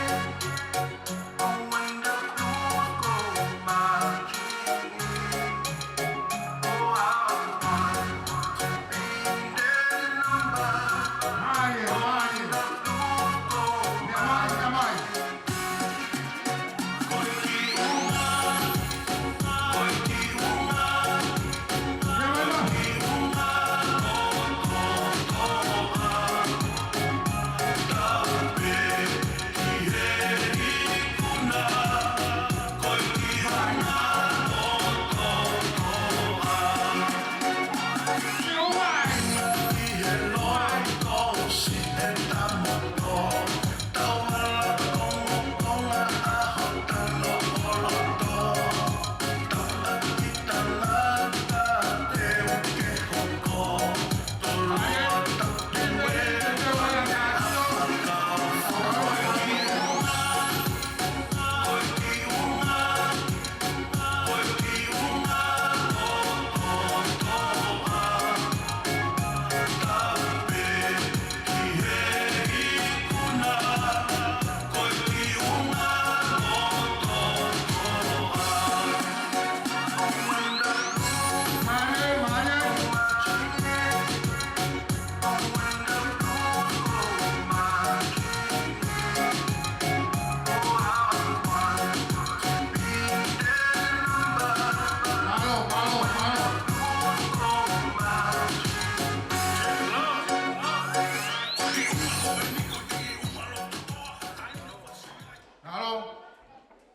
Mālō,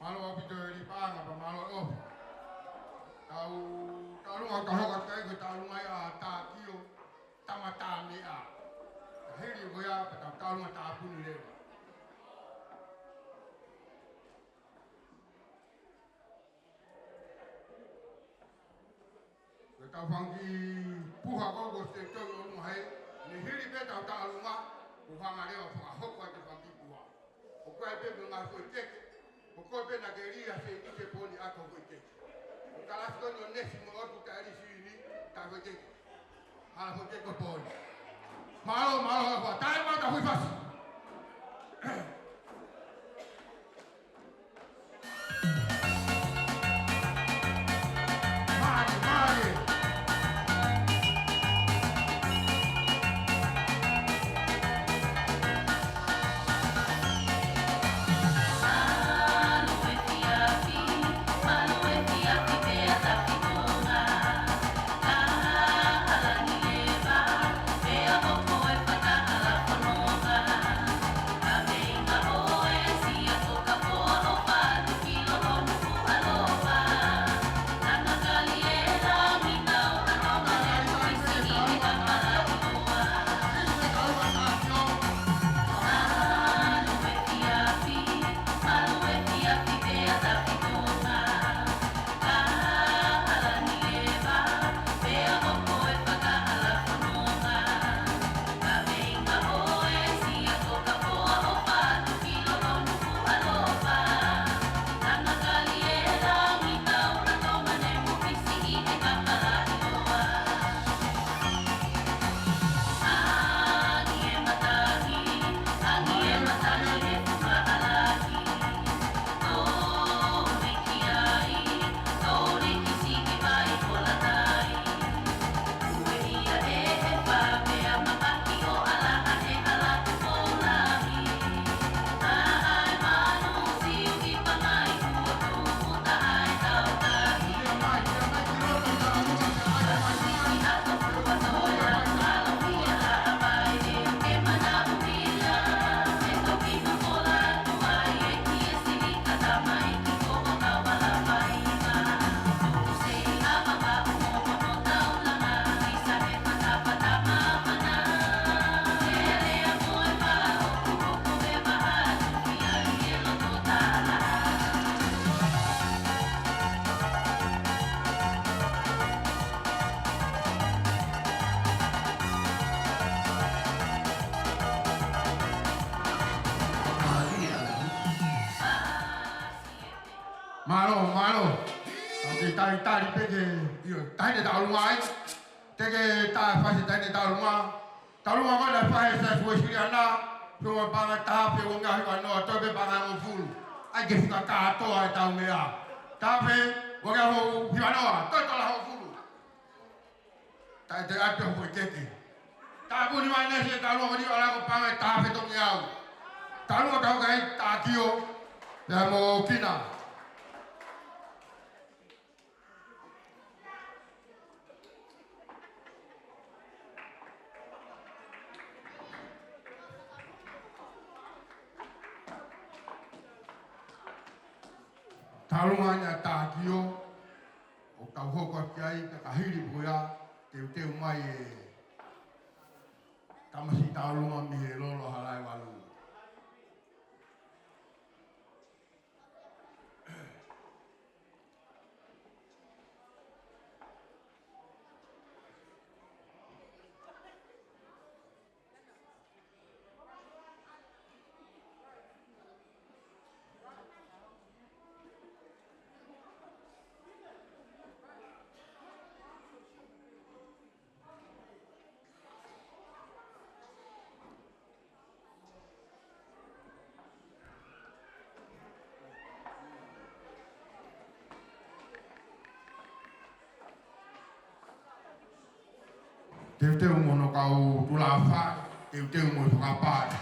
mālō ʻaupito e li paʻanga pea mālō e ʻofa. Tau, tau ʻalunga ka hoko atu ai ko e tau ʻalunga ia ʻa Tākio Tamatamea. Ka hili ko ia pea tau tau ʻalunga tāpuni leva. Ko e tau fanga kiʻi puha ko ko se tau ʻalunga hei. Tau taʻaluma, ʻo hanga leva ʻo fakahoko atu e fanga kiʻi pua. ʻOku ʻi ai pē mo e ngaahi foʻi keke, ʻoku ʻi ai pē naʻa ke lī ʻa e sēniti he pooni ʻaki e foʻi keke. ʻOku kalasi ko eni ʻo nesi mo ʻotu taʻe lī sini, taʻe foʻi keke. Hala foʻi keke ko e pooni. Mālō, mālō, hala fua. Taʻe mau ta hui fasi. Mālō, mālō. ʻOku talitali pē ke, ʻio, taʻahine taʻaluma ai. Te ke taʻe fasi taʻahine taʻaluma. Taʻaluma ko ena fai he Siasi Uēsiliana. Sio mo e paʻanga ʻe taha afe ua ngeau hiva noa, toe pē paʻanga ʻe hongofulu. ʻAi ke fika kātoa ʻetau meʻa. Taha afe ua ngeau hiva noa, toe tola hongofulu. Taʻe te atu ho keke. Taʻe puni mai nesi e taʻaluma ko eni ʻo ala ko e paʻanga ʻe taha afe tolu ngeau. Taʻaluma tau kai Takio. Pea mo Kina. Taʻaluma ʻa Takio. ʻOku tau hoko atu ki ai, ka ka hili pē ia, teuteu mai e tamasiʻi taʻaluma mei he lolo Halaevalu. Teuteu mo hono kau tulaʻi fai, teuteu mo e fakapale.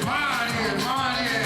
Mālie, mālie,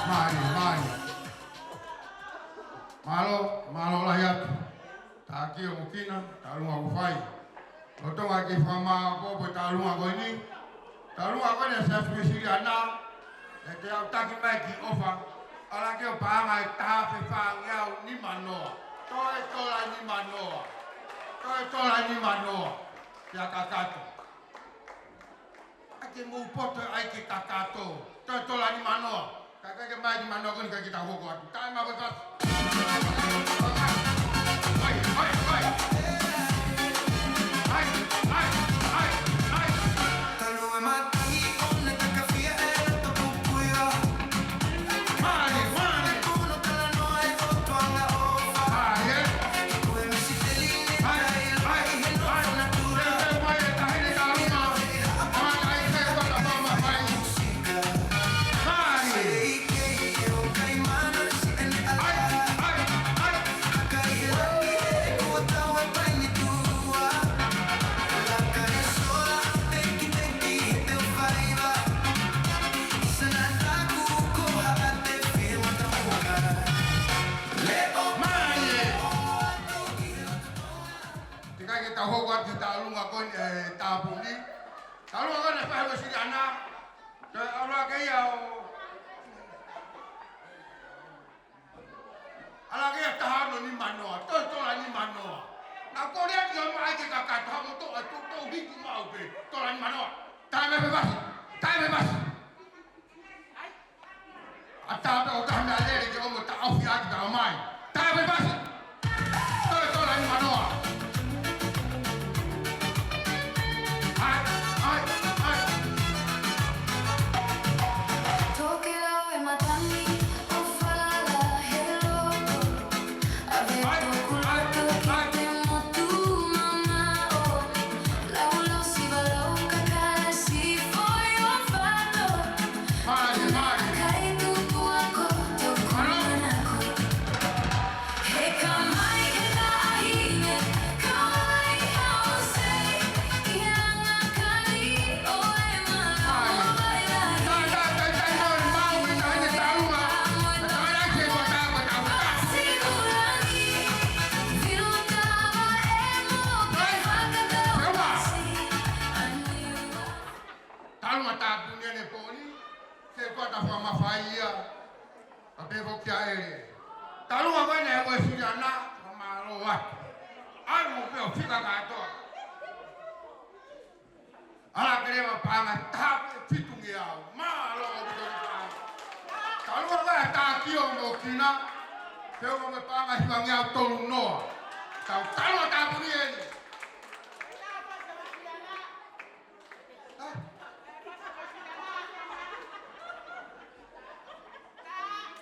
Mālie, mālie. Mālō, mālō lahi atu. Tākio Mokina, tālunga kuo fai. Lolotonga ke fakamaʻopoʻopo e tālunga ko eni. Tālunga ko eni ʻa e Siasi Uēsiliana, ʻe te u taki mai ki ʻofa. ʻAlu hake ʻo paʻanga ʻe taha afe fāngeau nima noa. Toe tola nima noa. Toe tola nima noa. Pea kakato. ʻAi ke mou poto ai ke kakato. Toe tola nima noa. Ka ʻikai ke maʻu e nima noa ko eni ʻikai ke tau hoko atu. Taʻemaʻu e fasi. Ai, ai, ai. Ai, ai, ai, ai. Talu e mati ʻo ne kakafia e loto pupuia. Mālie, mālie. Mālie. Mālie. Teʻeki ai ke tau hoko atu ki he tālunga ko eni, ē, tāpuni. Tālunga ko eni ʻa e Siasi Uēsiliana. Toe ʻalu hake ia ʻo, ʻalu hake ia taha ono nima noa, toe tola nima noa. Naʻa ku kole atu ke ʻomai ke kakato, hangē ʻoku tō, ʻoku tō, tō hiki maʻu pē, tola nima noa. Taʻemaʻu e fasi, taʻemaʻu e fasi. ʻAtā pē ʻo taha meʻa lele ke ʻomi ʻo taʻofi ʻaki pea ʻomai. Taʻemaʻu e fasi. Toe tola nima noa. ʻAi, ʻai, ʻai. Tokelau e matangi ʻo fala he loto. ʻAve ʻai, ʻoku ʻai, loto ki ʻai. Te motu mamaʻo. Laulau siva lau kakala si foʻi ʻo fato. Mālie, mālie. Kai tupu ako tō manako. He kamai he taʻahine, kauai hao sei, ʻi he langa kali ʻo e mālō vai lahi. Mālie. Tai, tai, tai, tai, mālie, mālie, mālie, tālunga. Tālunga, ke kua tā, kua tā, kua tā. Simulangi, vilo tava e moke fakatau pasi. Tālunga tāpuni ʻanepō ni, ke kua tā fakamafai ia. Kapē foki ʻa ʻEle. Tālunga ko eni ʻa e Uēsiliana, fakamālō atu. ʻAlu pē ʻo fika kātoa. ʻAlu hake leva paʻanga ʻe taha afe fitungeau. Mālō ʻaupito ki he paʻanga. Tālunga ko eni ʻa Tākio Mokina, pea ʻoku ʻi ai mo e paʻanga ʻe hivangeau tolu noa. Tau tālunga tāpuni eni.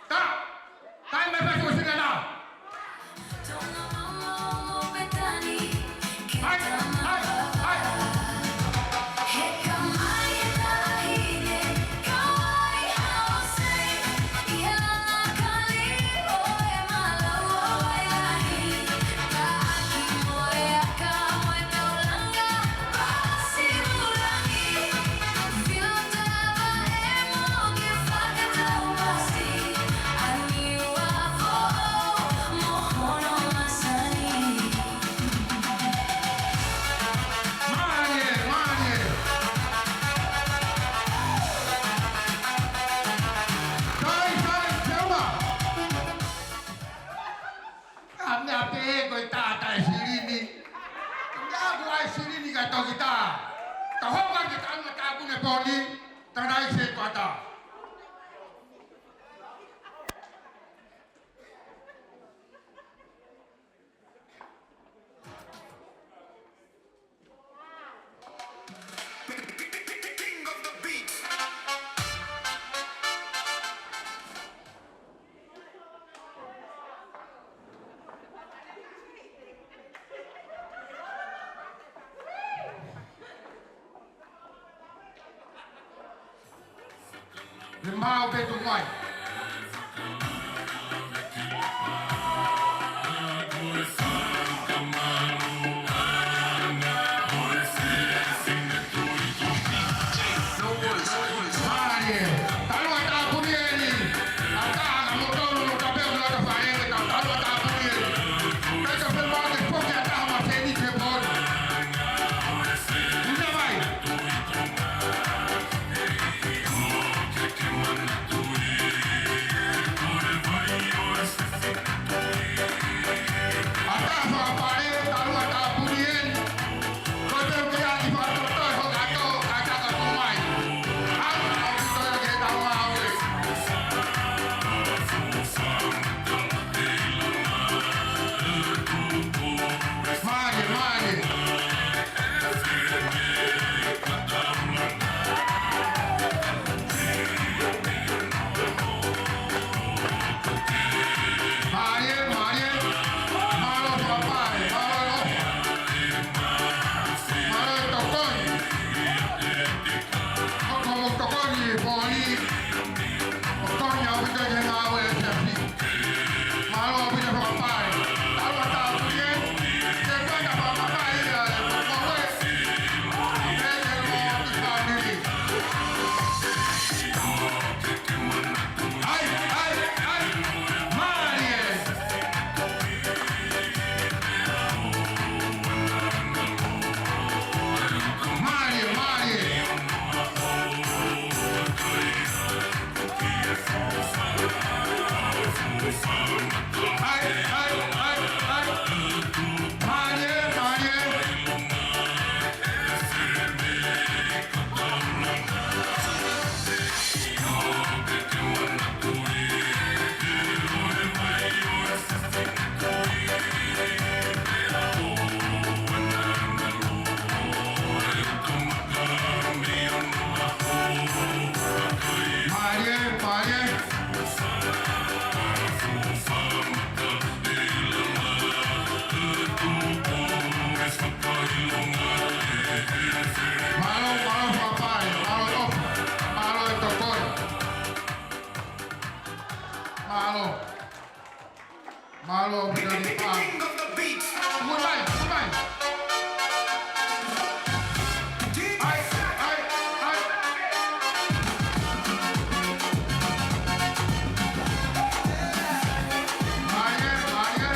Tā. Taʻemaʻu e fasi Uēsiliana. ʻAi, ʻai, ʻai. Poni, tangataʻeiki seikuata. He mau pe tu mai. Mālie. Talu ʻa e tāpuni eni. ʻA taha mo tolu no kapeu no ta fai e ta talu ʻa e tāpuni eni. Pea ta pē mau ke poki ʻa taha ma seni te pori. Ina mai. ʻA taha fakapale, talu ʻa e tāpuni eni. Ko te u kia ki fakatoto e hoka to, ka taka ko mai. Au, au ki toia ke tau mau e. Mālie, mālie. Mālie, mālie. Mālō fakapale, mālō e ʻofa. Mālō e tokoni. Ko hoʻomo tokoni, Poni. Tokoni ʻaupito ki he ngāue ʻa e siasi. Mālō ʻaupito fakapale. Talu ʻa e tāpuni eni. Ke pata fakapale ia e mokoe. Ke te mo ki fāmili. ʻAi, ʻai, ʻai. Mālie. Mālie, mālie. ʻAi, ʻai, ʻai, ʻai. Mālie, mālie. Mālie, mālie. Mālō, mālō fakapale, mālō e ʻofa, mālō e tokoni. Mālō. Mālō, Pita Lipa. King of the beat. Goodbye, goodbye. ʻAi, ʻai, ʻai. Mālie, mālie.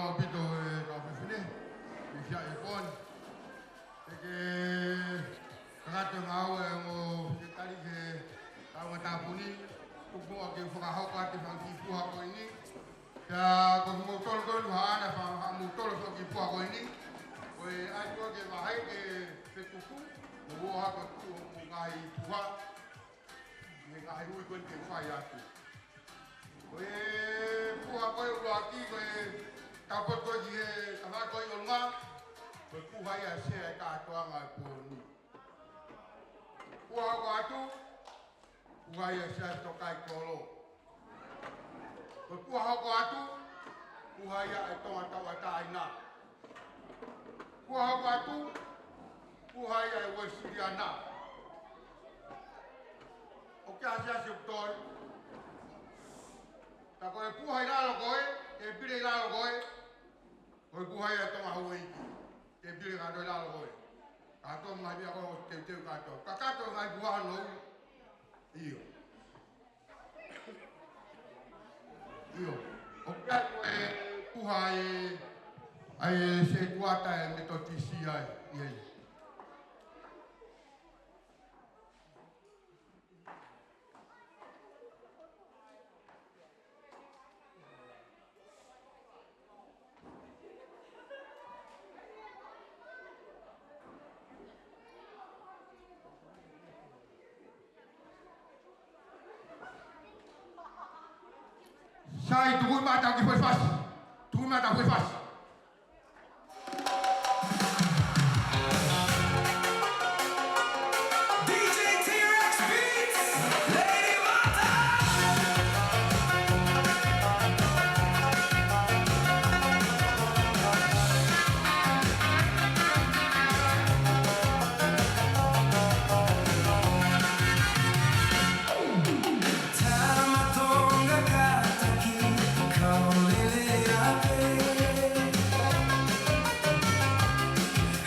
ʻaupito e kau fefine, ʻi he ʻaho ni. ʻE ke kakato ngāue mo ke tali ke tau ngā tāpuni, tuku ʻa ke fakahoko atu e fanga kiʻi puha ko eni. Pea ko kimoutolu ko eni haʻana fa-, haʻamoutolu e fanga kiʻi puha ko eni. Ko e ʻai ko ē ke vahe ke fetuku, mo ua hako tuku mo ngaahi puha. Mo e ngaahi ui ko eni ke fai atu. Ko e puha ko ē ʻuluaki, ko e tapu ko ē ki he tama ko ē ʻi ʻolunga, ko e puha ia ʻa e sea ʻo e kātoanga ʻo e pō ni. Puha hoko atu, puha ia ʻa e sea ʻo e Tokaikololo. Ko e puha hoko atu, puha ia ʻa e Tonga Tauʻatāina. Puha hoko atu, puha ia ʻa e Uēsiliana. ʻOku ke asiasi ʻoku toe. Tā ko e puha ʻi lalo ko ē, ʻe pile ʻi lalo ko ē, ko e puha ia ʻa e Tonga Houʻeiki. ʻE pile kātoa ʻi lalo ko ē. Kātoa mo e ngaahi meʻa ko ē ʻoku teuteu kātoa. Kakato e ngaahi puha hono ui. ʻIo. ʻIo. ʻOku ʻi ai e puha ʻa e, ʻa e setuata ʻa e Metotisi ai, ʻi ai. Sai, tuku mai ʻetau kiʻi foʻi fasi. Tuku mai ʻetau foʻi fasi. D J T-Rex Beats, Lady Mata. Tama Tonga kātaki, kau lele ʻa pē.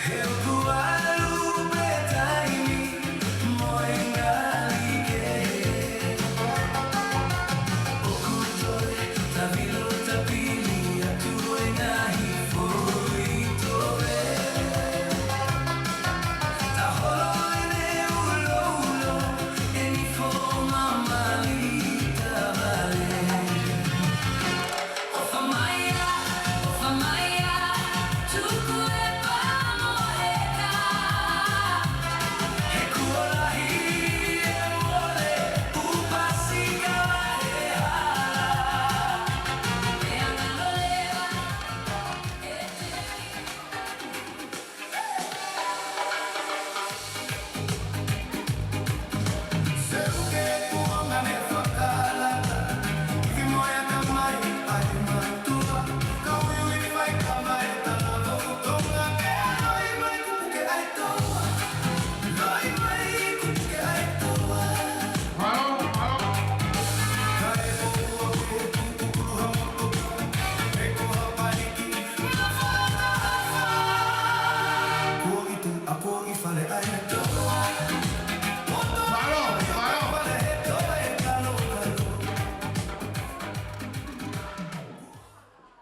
He ʻoku ʻalu pē taimi mo e ngali kehe. ʻOku toe tavilo tapili atu e ngaahi foʻi tove. Ta holo ʻene uloulo, ʻene fō mamaʻo ʻi tavale. ʻOfa mai ā, ʻofa mai ā, tuku e pā mo e kā. He kuo lahi e mole, ʻū pasika he hala. He anga loleva, e te Mālō, mālō.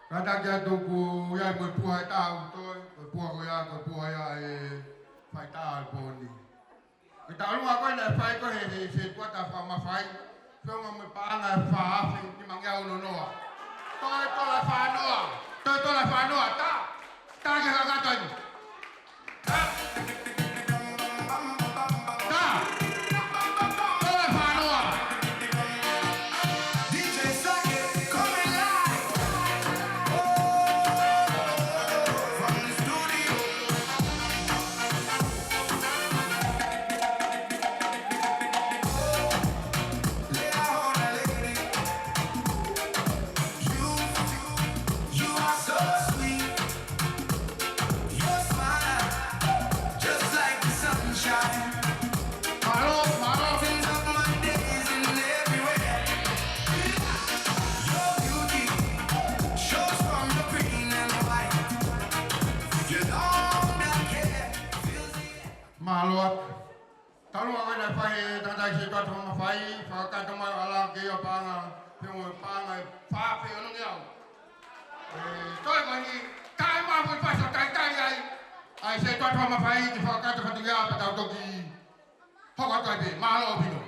Kātaki atu, ʻoku ʻi ai mo e puha ʻe taha ʻoku toe, ko e puha ko ia, ko e puha ia ʻa e faʻahitaʻu ʻo e pō ni. Ko e tauʻolunga ko ē naʻe fai ko ē he, he, he setuata fakamafai, feʻunga mo e paʻanga ʻe fā afe nimangeau ono noa. Toe tola ʻe fā noa, toe tola ʻe fā noa, tā, tā ke kakato eni. Tā. Tā. Tola ʻe fā noa. D J Sake, coming live. Oh, from the studio. Kātoa mafai ke fakakakato fatongia pea tau toki hoko atu ai pē. Mālō ʻaupito.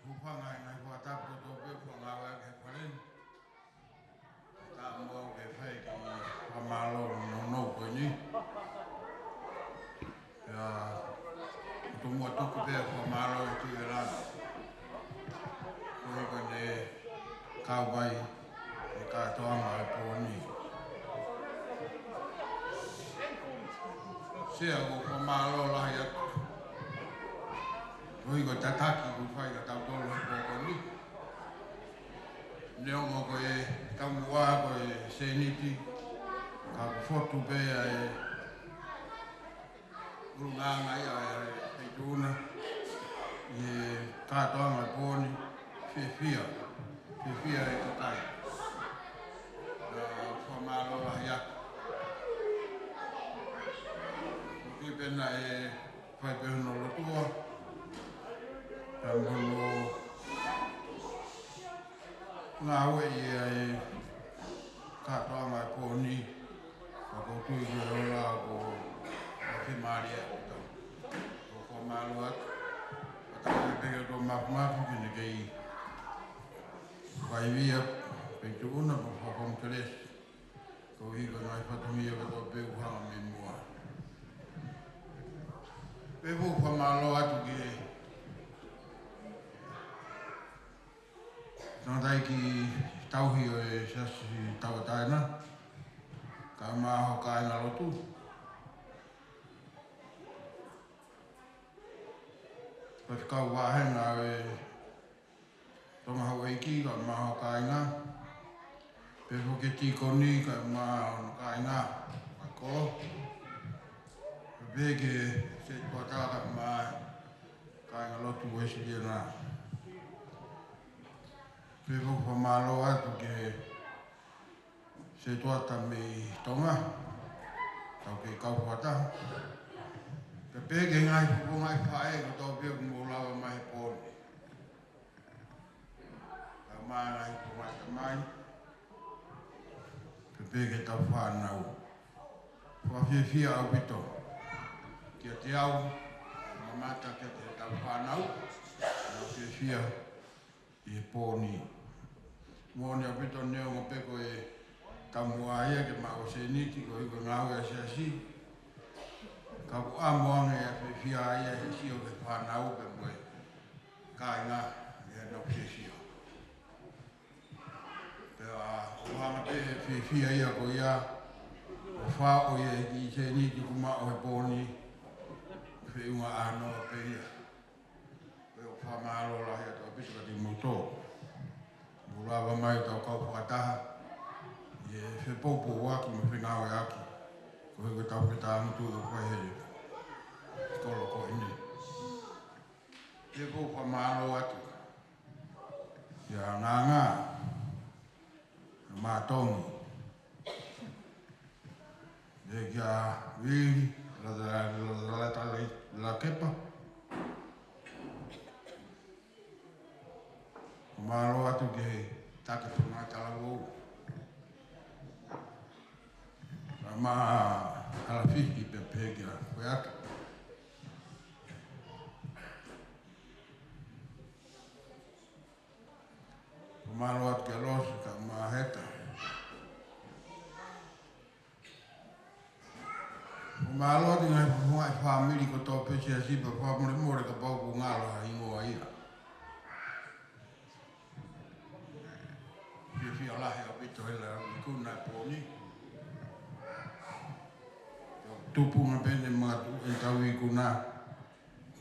Hūfanga he ngaahi fakatapu kotoa pē ʻoku ngāueʻaki he fale ni. Taʻemoa ke fai e kiʻi fakamālō nounou ko eni. Pea ʻoku ou tuku pē ʻa e fakamālō ki he Tuʻi ʻi langi koeʻuhi ko ʻene kau mai he kātoanga ʻo e pō ni. Sea, ʻoku ou fakamālō lahi atu koeʻuhi ko e tataki kuo fai kiate kitautolu he pō ko eni. Neongo ko e taumuʻa ko e sēniti, ka ʻoku fotu pē ʻa e ʻulungaanga ia ʻa e Feituʻuna ʻi he kātoanga ʻo e pō ni. Fiefia, fiefia e kakai. Pea fakamālō lahi atu. ʻOku ou tui pē naʻe fai pē hono lotua, pea mo hono ngāueʻi ʻa e kātoanga ʻo e pō ni, pea ʻoku ou tui ko e ola ko e fiemālie ʻaupito. ʻOku ou fakamālō atu, ʻatā pē ke tō mafimafi ke ne kei fakaivia Feituʻuna mo fakakongelesi. Koeʻuhi ko e ngaahi fatongia kotoa pē ʻoku hanga mei muʻa. Pea ʻoku ou fakamālō atu ki he tangataʻeiki tauhi ʻo e Siasi Tauʻatāina, kae ʻumaʻā ho kāingalotu. Faifekau Vāhenga ʻo e Tonga Houʻeiki, kae ʻumaʻā ho kāinga. Pea foki ki he tīkoni, kae ʻumaʻā hono kāinga, ʻa e kolo. Pea ki he setuata, kae ʻumaʻā e kāingalotu Uēsiliana. Pea ʻoku ou fakamālō atu ki he setuata mei Tonga, tau kei kau fakataha. Pea pehē ki he ngaahi fofonga ʻo e faʻē kotoa pē ʻoku mou lava mai he pō ni. Kae ʻumaʻā e ngaahi fofonga ʻo e tamai. Pea pehē ki heʻetau fānau. Fakafiefia ʻaupito kiate au, mamata kiate heʻetau fānau. Fakafiefia ʻi he pō ni. Moʻoni ʻaupito neongo pē ko e taumuʻa ia ke maʻu sēniti koeʻuhi ko e ngāue ʻa e Siasi. Ka ʻoku ʻamu ange ʻa e fiefia ia he sio ki he fānau pea mo e kāinga ʻi heʻenau fiefia. Pea ʻoku hanga pē he fiefia ia ko ia ʻo fai ʻo ia ʻi he sēniti kuo maʻu he pō ni, feʻunga ʻānoa pē ia. Pea ʻoku ou fakamālō lahi atu ʻaupito kiate kimoutolu. Mou lava mai ʻo tau kau fakataha ʻi he fepoupouaki mo e fengāueʻaki koeʻuhi ko ʻetau fetāngutu ʻoku fai he kolo ko eni. Pea ʻoku ou fakamālō atu kia Nganga, Matongi, pea kia Vili, la, la, la, la, la, la, Lakepa. Fakamālō atu ki he taki ʻo e ngaahi talavou. Pea mo Halafihi pea pehē kia Kueata. Fakamālō atu kia Losi kae ʻumaʻā Heta. Fakamālō atu ki he ngaahi fofonga ʻo e fāmili kotoa pē Siasi pea fakamolemole kapau ʻoku ngalo ha hingoa ia. Fiefia lahi ʻaupito he lau ikuna he pō ni. Tupunga pē ʻene makatuʻu ʻetau ikuna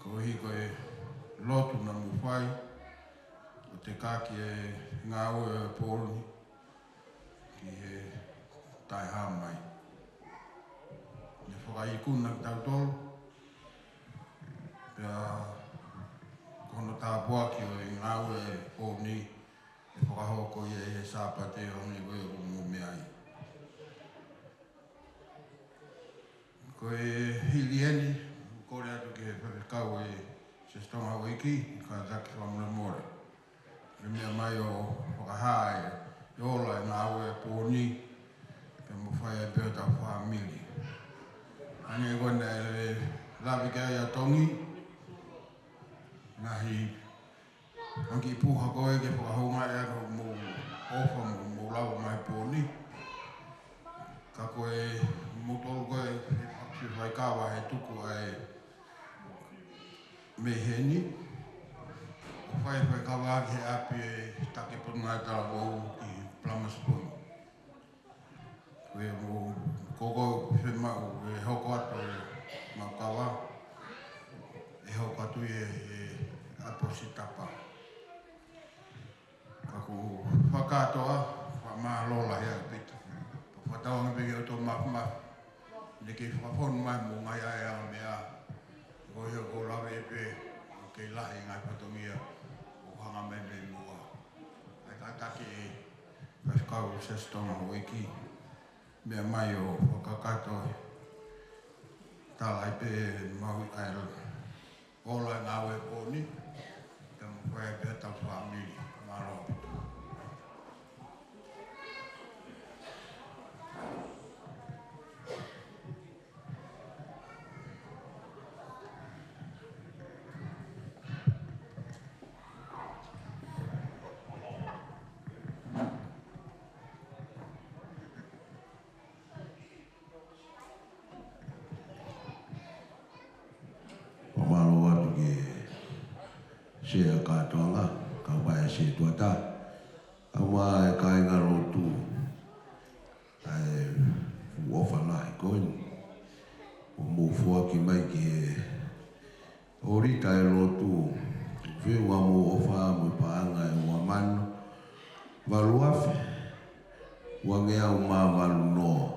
koeʻuhi ko e lotu naʻa mou fai ʻo tekaki e ngāue ʻo e pō ni ki he taʻehāmai. Ne fakaikuna kitautolu, pea ko hono tāpuaki ʻo e ngāue ʻo e pō ni, ʻe fakahoko ia ʻi he Sāpate ʻo hangē ko ia ʻoku mou meaʻi. Ko e hili eni, kole atu ki he faifekau ʻo e Siasi Tonga Houʻeiki, kātaki fakamolemole. Ke meʻa mai ʻo fakahā e ola e ngāue ʻo e pō ni, pea mo fai ai pē ʻetau fāmili. Hangē ko ia naʻe lave ki ai ʻa Tongi, Ngaahi, ngaahi puha ko ē ke fakahoungaʻi ʻa hoʻomou ʻofa mo hoʻomou lava mai pōni. Ka ko e mou tolu ko ē ʻe fakafiu faikava he tuku ʻa e mei heni. ʻO fai faikava ki he ʻapi ʻe Take Potungāue Talavou ki Palama Sipono. Ko e mou koko fiemaʻu ʻe hoko atu ʻemau kava, ʻe hoko atu ʻi he, he ʻaposi tapa. Ka ʻoku ou fakakātoa, fakamālō lahi ʻaupito. Fakatauange pē ke ʻoua toe mafimafi. Naʻe kei fakafonu mai mo ngaahi ʻa e anga meʻa. Ko ia ʻoku ou lave pē, ʻoku kei lahi ngaahi fatongia ʻoku hanga mai mei muʻa. ʻAi kātaki ʻe Faifekau Siaosi Tonga Houʻeiki, meʻa mai ʻo fakakakato e tala ai pē mau ʻi ai ʻo ola ngāue pōni, ka mo fai pē tau fāmili, mālō ʻaupito. Fakamālō atu ki he Sea Kātoanga, kau mai e Sea Tuʻa Taha, kau mai e kāinga lotu, ʻa e fuʻu ʻofa lahi ko eni ʻoku mou foaki mai ki he ʻōlita e lotu, feʻunga mo e ʻofa mo e paʻanga ʻe ua mano valu afe, uangeau mā valu noa.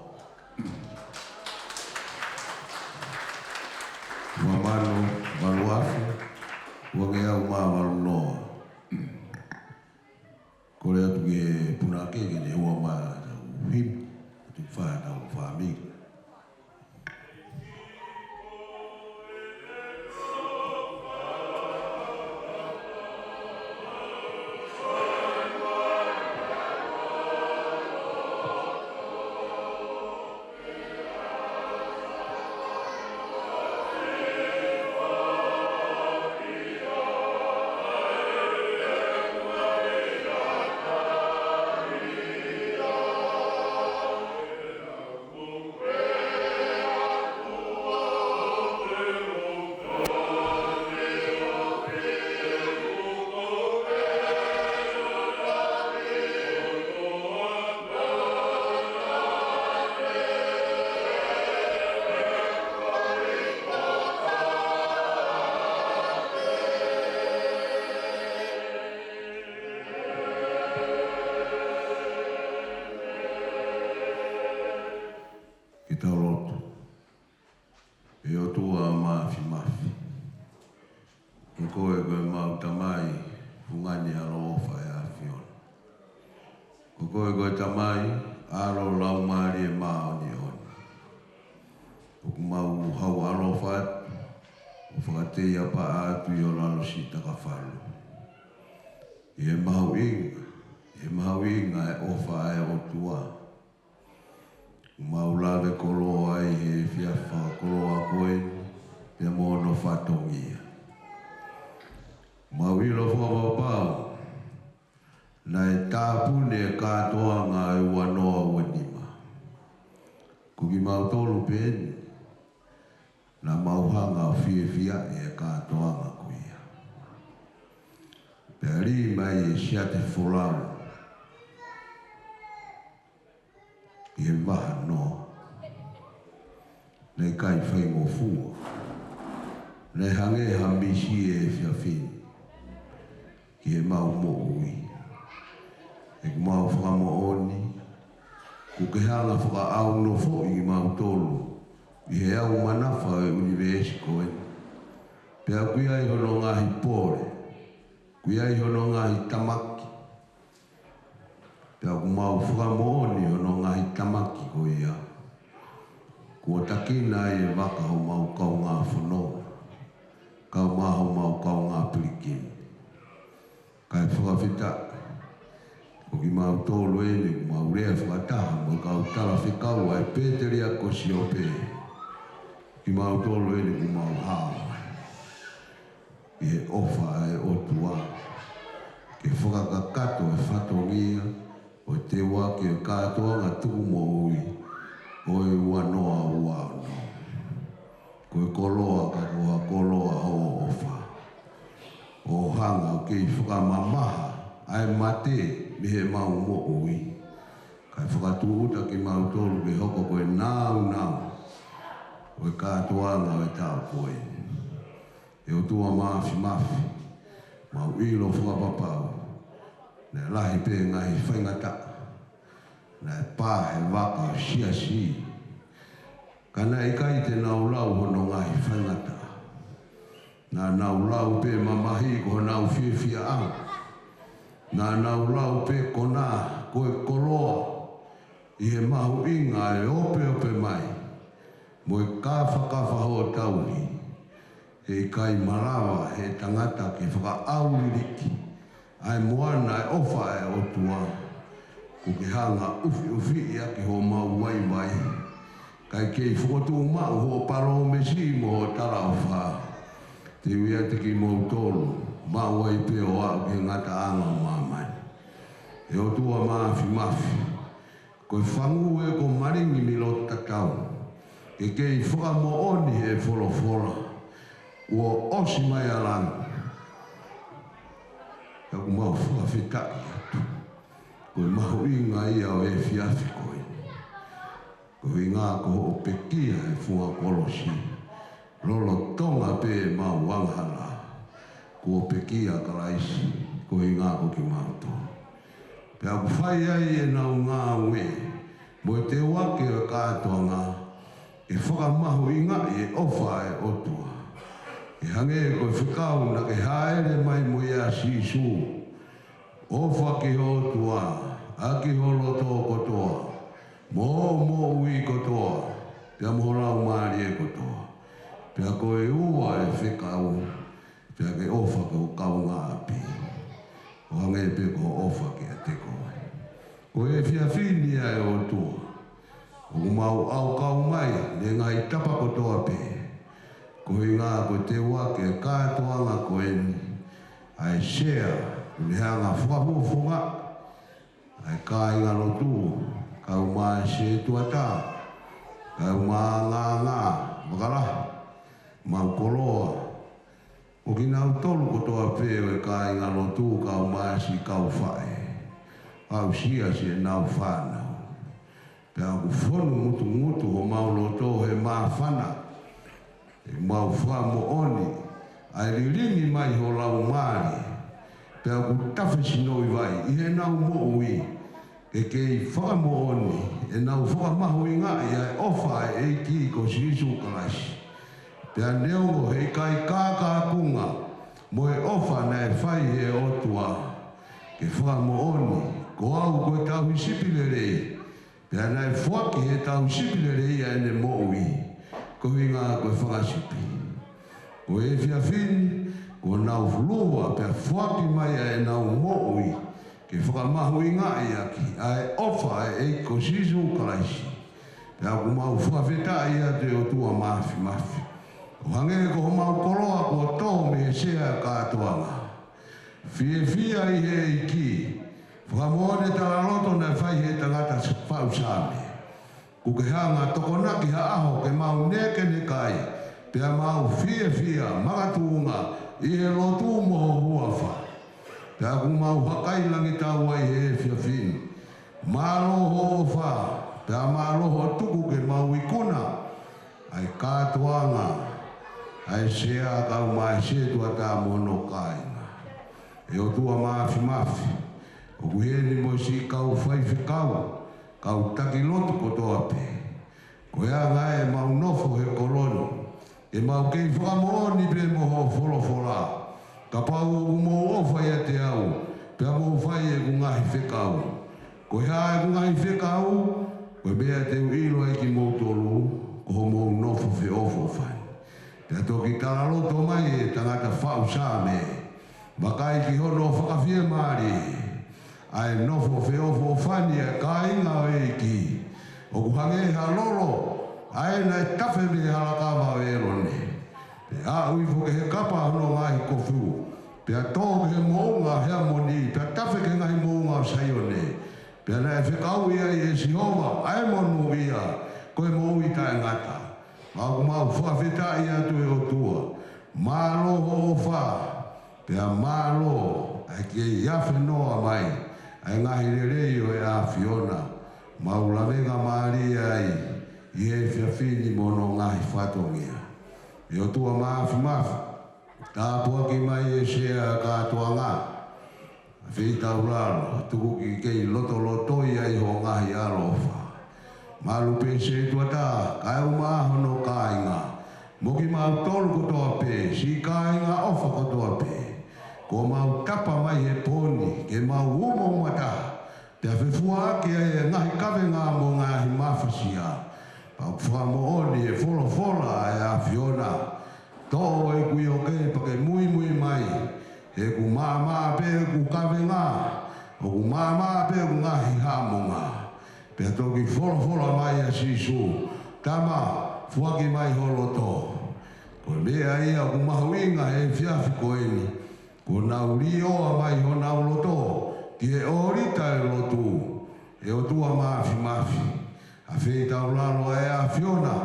Ua mano valu afe, uangeau mā valu noa. Kole atu ki he punake ke ne ʻoua mai ʻetau himi, ʻetau fā, ʻetau fāmili. Ke tau lotu. ʻE ʻOtua Māfimafi, ko koe ko ʻemau Tamai, fungani ʻaloʻofa ʻa e ʻAfiona. Ko koe ko e Tamai, ʻAlo, Laumālie Māʻoniʻoni. ʻOku mau hau ʻaloʻofa atu, ʻo fakateiapaʻa atu ʻi ho lalo siʻi takafalu. ʻI he mahuʻinga, ʻi he mahuʻinga e ʻofa ʻa e ʻOtua. ʻOku mau lave koloa ai he efiafi fakakoloa ko eni, pea mo hono fatongia. Mau ʻilo fakapapau, naʻe tāpuni e kātoanga ʻo e ua noa ua nima. Ko kimautolu pē eni, naʻa mau hanga ʻo fiefia ʻi he kātoanga ko ia. Pea lī mai e siate folau ʻi he vaha noa. Naʻe ʻikai faingofua. Naʻe hangē ha misi e efiafi ni ki heʻemau moʻui. ʻOku mau fakamoʻoni, ʻoku ke hanga ʻo fakaʻaunofoʻi kimautolu ʻi he ʻau manafa ʻo e ʻunivēsi ko eni. Pea ʻoku ʻi ai hono ngaahi pole, ʻoku ʻi ai hono ngaahi tamaki. Pea ʻoku mau fakamoʻoni hono ngaahi tamaki ko ia, kuo takina ai e vaka homau kaungā fononga, kau mo homau kaungā pilikimi. Kae fakafetaʻi, ko kimautolu eni ʻoku mau lea fakataha mo e kau talafekau ʻa e Pēteliake ko Siope. Kimautolu eni ʻoku mau hao mai. he ʻofa ʻa e ʻOtua ke fakakakato e fatongia ʻo e teuaki ʻo e kātoanga tuku moʻui ʻo e ua noa ua ono. Ko e koloa ka ko ha koloa hoʻo ʻofa, ʻo hanga ʻo kei fakamamaha ʻa e mate mei heʻemau moʻui, kae fakatūʻuta kimautolu ke hoko ko e nāunau ʻo e kātoanga ʻo e taʻu ko eni. ʻE ʻOtua Māfimafi, mau ʻilo fakapapau naʻe lahi pē ngaahi faingataʻa naʻe pā he vaka ʻo e siasi, ka naʻe ʻikai te nau lau hono ngaahi faingataʻa. Naʻa nau lau pē mamahi ko honau fiefiaʻanga. Naʻa nau lau pē konā ko e koloa ʻi he mahuʻinga e opeope mai mo e kāfakafa hoʻo tauhi. He ʻikai malava he tangata ke fakaʻauliliki ʻa e moana ʻo e ʻofa ʻa e ʻOtua, kuo ke hanga ʻo ʻufiʻufiʻi ʻaki homau vaivai, kae kei fokotuʻu maʻu hoʻo palōmesi mo hoʻo talaʻofa. Te u ʻiate kimoutolu, maʻu ai pē ʻo aʻu ki he ngataʻanga ʻo māmani. ʻE ʻOtua Māfimafi, ko e fangu ē ko Malingi mei loto tatau, ke kei fakamoʻoni he folofola kuo ʻosi mai ʻa langi. Ka ʻoku mau fakafetaʻi atu, ko e mahuʻinga ia ʻo e efiafi ko eni, ko e ʻuhinga ko hoʻo pekia he funga kolosi. Lolotonga pē ʻemau angahala, kuo pekia ʻa Kalaisi, ko e ʻuhinga ko kimautolu. Pea ʻoku fai ai ʻenau ngāue mo e teuaki ʻo e kātoanga, ke fakamahuʻingaʻi e ʻofa ʻa e ʻOtua. ʻE hangē ko e fekau naʻa ke hāʻele mai mo ia ʻa Sīsū: ʻOfa ki ho ʻOtua ʻaki ho loto kotoa, mo hoʻo moʻui kotoa, pea mo ho laumālie kotoa. Pea ko e ua e fekau, pea ke ʻofa ki ho kaungāʻapi ʻo hangē pē ko hoʻo ʻofa kiate koe. Ko e efiafi ni ʻa e ʻOtua, ʻoku mau ʻaukau mai he ngaahi tapa kotoa pē, ko e ʻuhinga ko e teuaki ʻo e kātoanga ko eni, ʻa e sea, ʻoku ne hanga ʻo fakafofongaʻi ʻa e kāingalotu, kau mai e sētuata, kau mai e ngaahi ngaahi vakalahi, mau koloa, ʻo kinautolu kotoa pē ʻo e kāingalotu, kau mai e siʻi kau faʻē, aʻusia siʻenau fānau. Pea ʻoku fonu mutungutu homau loto he māfana, ʻemau fakamoʻoni ʻa e lilingi mai ho Laumālie, pea ʻoku tafe sinoʻi vai ʻi heʻenau moʻui, ke kei fakamoʻoni ʻenau fakamahuʻingaʻi ʻa e ʻofa ʻa e ʻEiki ko Sīsū Kalaisi. Pea neongo he ʻikai kākākunga mo e ʻofa naʻe fai ʻe he ʻOtua, ke fakamoʻoni ko au ko e tauhi sipi lelei, pea naʻe foaki ʻe he tauhi sipi lelei ʻa ʻene moʻui, ko e ʻuhinga ko e fanga sipi. Ko e efiafi ni, kuo nau lua pea foaki mai ʻa ʻenau moʻui, ke fakamahuʻingaʻi ʻaki ʻa e ʻofa ʻa e ʻEiki ko Sīsū Kalaisi. Pea ʻoku mau fakafetaʻi atu ʻe ʻOtua Māfimafi, ʻo hangē ko homau koloa kuo tō mei he sea ʻo e kātoanga. Fiefia ʻi he ʻEiki, fakamoʻoni e talaloto naʻe fai ʻe he tangata faʻu Saame: Kuo ke hanga ʻo tokonaki ha ʻaho ke mau nekeneka ai, pea mau fiefia makatuʻunga ʻi he lotu mo ho huafa. Pea ʻoku mau hakailangitau ai he efiafi ni. Mālō hoʻo ʻofa, pea mālō hoʻo tuku ke mau ikuna ʻa e kātoanga, ʻa e sea, kau mai e sētuata mo hono kāinga. ʻE ʻOtua Māfimafi, ʻoku ʻi heni mo e siʻi kau faifekau, kau taki lotu kotoa pē. Ko e anga ʻemau nofo he kolo ni, ke mau kei fakamoʻoni pē mo hoʻo folofola. Kapau ʻoku mou ʻofa ʻiate au, pea mou fai ʻeku ngaahi fekau. Ko e hā ʻeku ngaahi fekau? Ko e meʻa te u ʻilo ai kimoutolu, ko hoʻomou nofo feʻofoʻofani. Pea toki talaloto mai ʻe he tangata faʻu Saame, vakai ki hono fakafiemālie ʻa e nofo feʻofoʻofani ʻa e kāinga ʻo e ʻEiki, ʻoku hangē ha lolo ʻa ē naʻe tafe mei he halakava ʻo ʻĒlone. Pea Pea aʻu hifo ki he kapa hono ngaahi kofu, pea tō ki he moʻunga ʻo Heamoni, pea tafe ki he ngaahi moʻunga ʻo Saione. Pea naʻe fekauʻi ai ʻe Sihova ʻa e monūʻia, ko e moʻui taʻengata. Mau, mau fakafetaʻi atu, ʻe ʻOtua. Mālō hoʻo ʻofa, pea mālō ʻa e kei afe noa mai ʻa e ngaahi lelei ʻo e ʻAfiona. Mau lavengamālie ai ʻi he efiafi ni mo hono ngaahi fatongia. ʻE ʻOtua Māfimafi, tāpuaki mai e sea kātoanga, ʻa Feitaulalo, tuku ke kei lotolotoi ai hoʻo ngaahi ʻaloʻofa. Malu pē Setuata, kae ʻumaʻā hono kāinga, mo kimautolu kotoa pē, siʻi kāinga ʻofa kotoa pē. Kuo mau tapa mai he pō ni ke mau umo mata, pea fefuaʻaki ai e ngaahi kavenga mo e ngaahi mafasia. Pea ʻoku fakamoʻoni he folofola ʻa e ʻAfiona: Toʻo ʻeku ioke pea ke muimui mai, he ʻoku maʻamaʻa pē ʻeku kavenga, ʻoku maʻamaʻa pē ʻeku ngaahi haʻamonga. Pea toki folofola mai ʻa Sīsū: Tama, foaki mai ho loto. Ko e meʻa ia ʻoku mahuʻinga he efiafi ko eni, kuo nau liʻoa mai honau loto ki he ʻōlita ʻo e lotu. ʻE ʻOtua Māfimafi, ʻa Feitaulalo ʻa e ʻAfiona,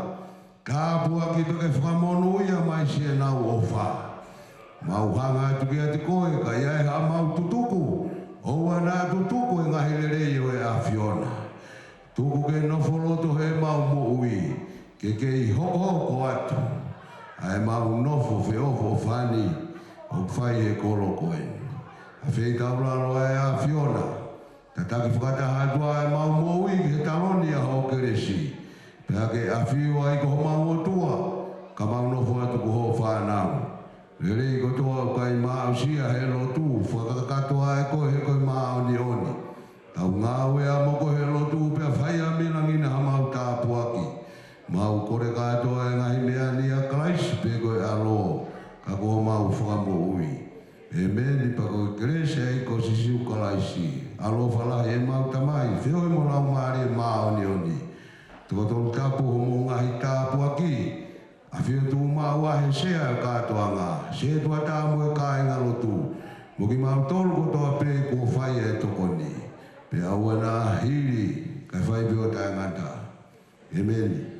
tāpuaki pea ke fakamonūʻia mai siʻenau ʻofa. Mau hanga atu kiate koe, ka ʻi ai haʻamau tutuku, ʻoua naʻa tutuku e ngaahi lelei ʻo e ʻAfiona. Tuku ke nofo loto heʻemau moʻui, ke kei hokohoko atu ʻa ʻemau nofo feʻofoʻofani ʻoku fai he kolo ko eni. ʻA Feitaulalo ʻa e ʻAfiona, tataki fakataha atu ʻa ʻemau moʻui ki he taloni ʻa hoʻo kelesi, pea ke ʻafio ai ko homau ʻOtua, ka mau nofo atu ko hoʻo fānau. Lelei kotoa ʻoku ʻikai maʻusia he lotu, fakakakato ʻa koe he ko e māʻoniʻoni. Tau ngāue ā mo koe he lotu, pea fai ā mei langi na haʻamau tāpuaki. Mau kole kātoa e ngaahi meʻa ni ʻia Kalaisi pē ko e ʻAlo, ka ko homau Fakamoʻui. ʻEmeni. Pea ko e kelesi ʻa e ʻEiki ko Sīsū Kalaisi, ʻaloʻofa lahi ʻemau Tamai, feohi mo e Laumālie Māʻoniʻoni, tokotolu tapu hoʻomou ngaahi tāpuaki, ʻafio tuʻumaʻu ā he sea kātoanga, Setuata mo e kāingalotu, mo kimautolu kotoa pē kuo fai e tokoni, pea ʻoua naʻa hili, kae fai pē ʻo taʻengata. ʻEmeni.